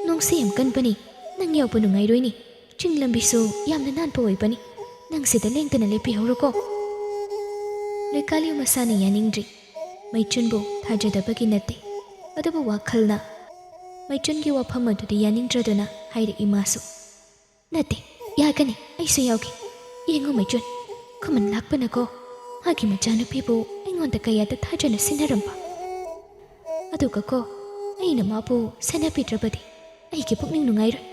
ꯅꯣꯡꯁꯦ ꯌꯥꯝ ꯀꯟꯕꯅꯤ, ꯅꯪ ꯌꯥꯎꯕ ꯅꯨꯡꯉꯥꯏꯔꯣꯏꯅꯦ, ꯆꯤꯡ ꯂꯝꯕꯤꯁꯨ ꯌꯥꯝꯅ ꯅꯥꯟꯕ ꯑꯣꯏꯕꯅꯤ, ꯅꯪ ꯁꯤꯗ ꯂꯦꯡꯗꯅ ꯂꯦꯞꯄꯤꯍꯧꯔꯣꯀꯣ꯫" ꯂꯨꯏꯀꯥꯂꯨ ꯃꯁꯥꯅ ꯌꯥꯅꯤꯡꯗ꯭ꯔꯤ꯫ ꯃꯩꯆꯨꯟꯕꯨ ꯊꯥꯖꯗꯕꯒꯤ ꯅꯠꯇꯦ, ꯑꯗꯨꯕꯨ ꯋꯥꯈꯜꯅ ꯃꯩꯆꯨꯟꯒꯤ ꯋꯥꯐꯝ ꯑꯗꯨꯗꯤ ꯌꯥꯅꯤꯡꯗ꯭ꯔꯗꯨꯅ ꯍꯥꯏꯔꯛꯏ ꯃꯥꯁꯨ꯫ "ꯅꯠꯇꯦ, ꯌꯥꯒꯅꯤ, ꯑꯩꯁꯨ ꯌꯥꯎꯒꯦ꯫ ꯌꯦꯡꯉꯨ ꯃꯩꯆꯨꯟ, ꯈꯨꯃꯟ ꯂꯥꯛꯄꯅꯀꯣ ꯃꯥꯒꯤ ꯃꯆꯥꯅꯨꯄꯤꯕꯨ ꯑꯩꯉꯣꯟꯗ ꯀꯌꯥꯗ ꯊꯥꯖꯅ ꯁꯤꯟꯅꯔꯝꯕ꯫ ꯑꯗꯨꯒꯀꯣ ꯑꯩꯅ ꯃꯥꯕꯨ ꯁꯦꯟꯅꯕꯤꯗ꯭ꯔꯕꯗꯤ ꯑꯩꯒꯤ ꯄꯨꯛꯅꯤꯡ ꯅꯨꯡꯉꯥꯏꯔꯣꯏ꯫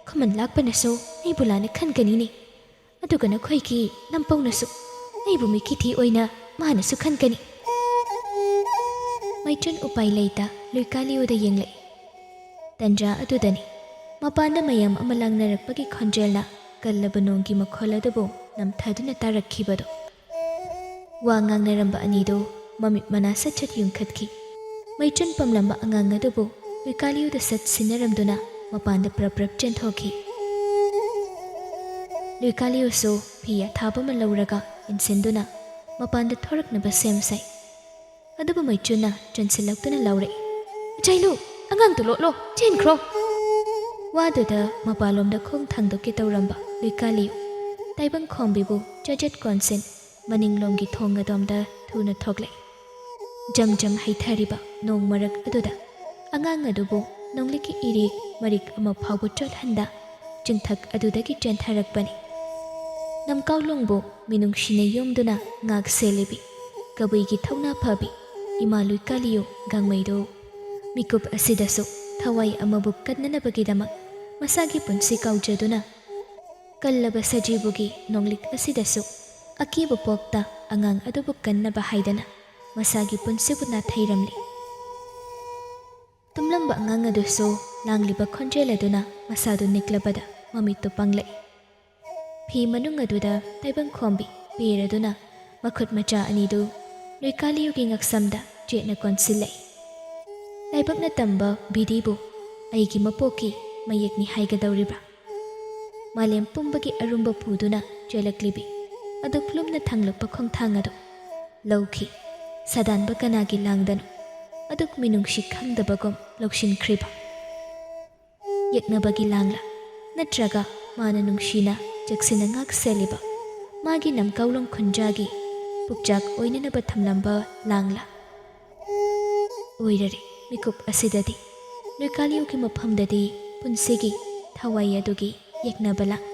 ꯈꯨꯃꯟ ꯂꯥꯛꯄꯅꯁꯨ ꯑꯩꯕꯨ ꯂꯥꯟꯅ ꯈꯟꯒꯅꯤꯅꯦ꯫ ꯑꯗꯨꯒ ꯅꯈꯣꯏꯒꯤ ꯂꯝꯄꯧꯅꯁꯨ ꯑꯩꯕꯨ ꯃꯤꯀꯤꯊꯤ ꯑꯣꯏꯅ ꯃꯥꯅꯁꯨ ꯈꯟꯒꯅꯤ꯫" ꯃꯩꯆꯨꯟ ꯎꯄꯥꯏ ꯂꯩꯇ ꯂꯨꯏꯀꯥꯂꯨꯗ ꯌꯦꯡꯂꯛꯏ꯫ ꯇꯟꯖꯥ ꯑꯗꯨꯗꯅꯤ ꯃꯄꯥꯟꯗ ꯃꯌꯥꯝ ꯑꯃ ꯂꯥꯡꯅꯔꯛꯄꯒꯤ ꯈꯣꯟꯖꯦꯜꯅ ꯀꯜꯂꯕ ꯅꯣꯡꯒꯤ ꯃꯈꯣꯜ ꯑꯗꯨꯕꯨ ꯅꯝꯊꯗꯨꯅ ꯇꯥꯔꯛꯈꯤꯕꯗꯣ꯫ ꯋꯥ ꯉꯥꯡꯅꯔꯝꯕ ꯑꯅꯤꯗꯨ ꯃꯃꯤꯠ ꯃꯅꯥ ꯁꯠ ꯁꯠ ꯌꯨꯡꯈꯠꯈꯤ꯫ ꯃꯩꯆꯨꯟ ꯄꯝꯂꯝꯕ ꯑꯉꯥꯡ ꯑꯗꯨꯕꯨ ꯂꯨꯏꯀꯥꯂꯨꯗ ꯁꯠ ꯁꯤꯟꯅꯔꯝꯗꯨꯅ ꯃꯄꯥꯟꯗ ꯄ꯭ꯔꯞ ꯄ꯭ꯔꯞ ꯆꯦꯟꯊꯣꯛꯈꯤ꯫ ꯂꯨꯏꯀꯥꯂꯨꯁꯨ ꯐꯤ ꯑꯊꯥꯕ ꯑꯃ ꯂꯧꯔꯒ ꯏꯟꯁꯤꯟꯗꯨꯅ ꯃꯄꯥꯟꯗ ꯊꯣꯔꯛꯅꯕ ꯁꯦꯝ ꯁꯥꯏ꯫ ꯑꯗꯨꯕꯨ ꯃꯩꯆꯨꯟꯅ ꯆꯦꯟꯁꯤꯜꯂꯛꯇꯨꯅ ꯂꯥꯎꯔꯛꯏ, "ꯑꯆꯥꯏꯂꯨ, ꯑꯉꯥꯡꯗꯨ ꯂꯣꯠꯂꯣ, ꯆꯦꯟꯈ꯭ꯔꯣ!" ꯋꯥꯗꯨꯗ ꯃꯄꯥꯟꯂꯣꯝꯗ ꯈꯣꯡ ꯊꯥꯡꯗꯣꯛꯀꯦ ꯇꯧꯔꯝꯕ ꯂꯨꯏꯀꯥꯂꯨ ꯇꯥꯏꯕꯪ ꯈꯣꯝꯕꯤꯕꯨ ꯆꯖꯠ ꯀꯣꯟꯁꯤꯟ ꯃꯅꯤꯡꯂꯣꯝꯒꯤ ꯊꯣꯡ ꯑꯗꯣꯝꯗ ꯊꯨꯅ ꯊꯣꯛꯂꯛꯏ꯫ ꯖꯝ ꯖꯝ ꯍꯩꯊꯔꯤꯕ ꯅꯣꯡ ꯃꯔꯛ ꯑꯗꯨꯗ ꯑꯉꯥꯡ ꯑꯗꯨꯕꯨ ꯅꯣꯡꯂꯤꯛꯀꯤ ꯏꯔꯦꯛ ꯃꯔꯤꯛ ꯑꯃ ꯐꯥꯎꯕ ꯆꯣꯠꯍꯟꯗ ꯆꯤꯡꯊꯛ ꯑꯗꯨꯗꯒꯤ ꯆꯦꯟꯊꯔꯛꯄꯅꯤ꯫ ꯅꯝꯀꯥꯎꯂꯣꯡꯕꯨ ꯃꯤꯅꯨꯡꯁꯤꯅ ꯌꯣꯝꯗꯨꯅ ꯉꯥꯛ ꯁꯦꯜꯂꯤꯕꯤ ꯀꯕꯨꯏꯒꯤ ꯊꯧꯅꯥ ꯐꯕꯤ ꯏꯃꯥ ꯂꯨꯏꯀꯥꯂꯨ ꯒꯥꯡꯃꯩꯗꯨ ꯃꯤꯀꯨꯞ ꯑꯁꯤꯗꯁꯨ ꯊꯋꯥꯏ ꯑꯃꯕꯨ ꯀꯟꯅꯅꯕꯒꯤꯗꯃꯛ ꯃꯁꯥꯒꯤ ꯄꯨꯟꯁꯤ ꯀꯥꯎꯖꯗꯨꯅ ꯀꯜꯂꯕ ꯁꯖꯤꯕꯨꯒꯤ ꯅꯣꯡꯂꯤꯛ ꯑꯁꯤꯗꯁꯨ ꯑꯀꯤꯕ ꯄꯣꯛꯇ ꯑꯉꯥꯡ ꯑꯗꯨꯕꯨ ꯀꯟꯅꯕ ꯍꯥꯏꯗꯅ ꯃꯁꯥꯒꯤ ꯄꯨꯟꯁꯤꯕꯨ ꯅꯥꯊꯩꯔꯝꯂꯤ꯫ ꯇꯨꯝꯂꯝꯕ ꯑꯉꯥꯡ ꯑꯗꯨꯁꯨ ꯂꯥꯡꯂꯤꯕ ꯈꯣꯟꯖꯦꯜ ꯑꯗꯨꯅ ꯃꯁꯥꯗꯨ ꯅꯤꯛꯂꯕꯗ ꯃꯃꯤꯠꯇꯨ ꯄꯥꯡꯂꯛꯏ꯫ ꯐꯤ ꯃꯅꯨꯡ ꯑꯗꯨꯗ ꯇꯥꯏꯕꯪꯈꯣꯝꯕꯤ ꯄꯦꯔꯗꯨꯅ ꯃꯈꯨꯠ ꯃꯆꯥ ꯑꯅꯤꯗꯨ ꯂꯨꯏꯀꯥꯂꯤꯌꯨꯒꯤ ꯉꯛꯁꯝꯗ ꯆꯦꯠꯅ ꯀꯣꯟꯁꯤꯜꯂꯛꯏ꯫ ꯂꯥꯏꯕꯛꯅ ꯇꯝꯕ ꯕꯤꯙꯤꯕꯨ ꯑꯩꯒꯤ ꯃꯄꯣꯛꯀꯤ ꯃꯌꯦꯛꯅꯤ ꯍꯥꯏꯒꯗꯧꯔꯤꯕ꯭ꯔꯥ? ꯃꯥꯂꯦꯝ ꯄꯨꯝꯕꯒꯤ ꯑꯔꯨꯝꯕ ꯄꯨꯗꯨꯅ ꯆꯦꯜꯂꯛꯂꯤꯕꯤ ꯑꯗꯨꯛ ꯂꯨꯝꯅ ꯊꯥꯡꯂꯛꯄ ꯈꯣꯡꯊꯥꯡ ꯑꯗꯨ ꯂꯧꯈꯤ꯫ ꯁꯥꯗꯥꯟꯕ ꯀꯅꯥꯒꯤ ꯂꯥꯡꯗꯅꯣ ꯑꯗꯨꯛ ꯃꯤꯅꯨꯡꯁꯤ ꯈꯪꯗꯕꯒꯨꯝ ꯂꯧꯁꯤꯟꯈ꯭ꯔꯤꯕ? ꯌꯦꯛꯅꯕꯒꯤ ꯂꯥꯡꯂꯥ? ꯅꯠꯇ꯭ꯔꯒ ꯃꯥꯅ ꯅꯨꯡꯁꯤꯅ ꯆꯦꯛꯁꯤꯟꯅ ꯉꯥꯛ ꯁꯦꯜꯂꯤꯕ ꯃꯥꯒꯤ ꯅꯝꯀꯧꯂꯣꯡ ꯈꯨꯟꯖꯥꯒꯤ ꯄꯨꯛꯆꯥꯛ ꯑꯣꯏꯅꯅꯕ ꯊꯝꯂꯝꯕ ꯂꯥꯡꯂꯥ? ꯑꯣꯏꯔꯔꯦ, ꯃꯤꯀꯨꯞ ꯑꯁꯤꯗꯗꯤ ꯂꯨꯏꯀꯥꯂꯤꯌꯨꯒꯤ ꯃꯐꯝꯗꯗꯤ ꯄꯨꯟꯁꯤꯒꯤ ꯊꯋꯥꯏ ꯑꯗꯨꯒꯤ ꯌꯦꯛꯅꯕ ꯂꯥꯡ꯫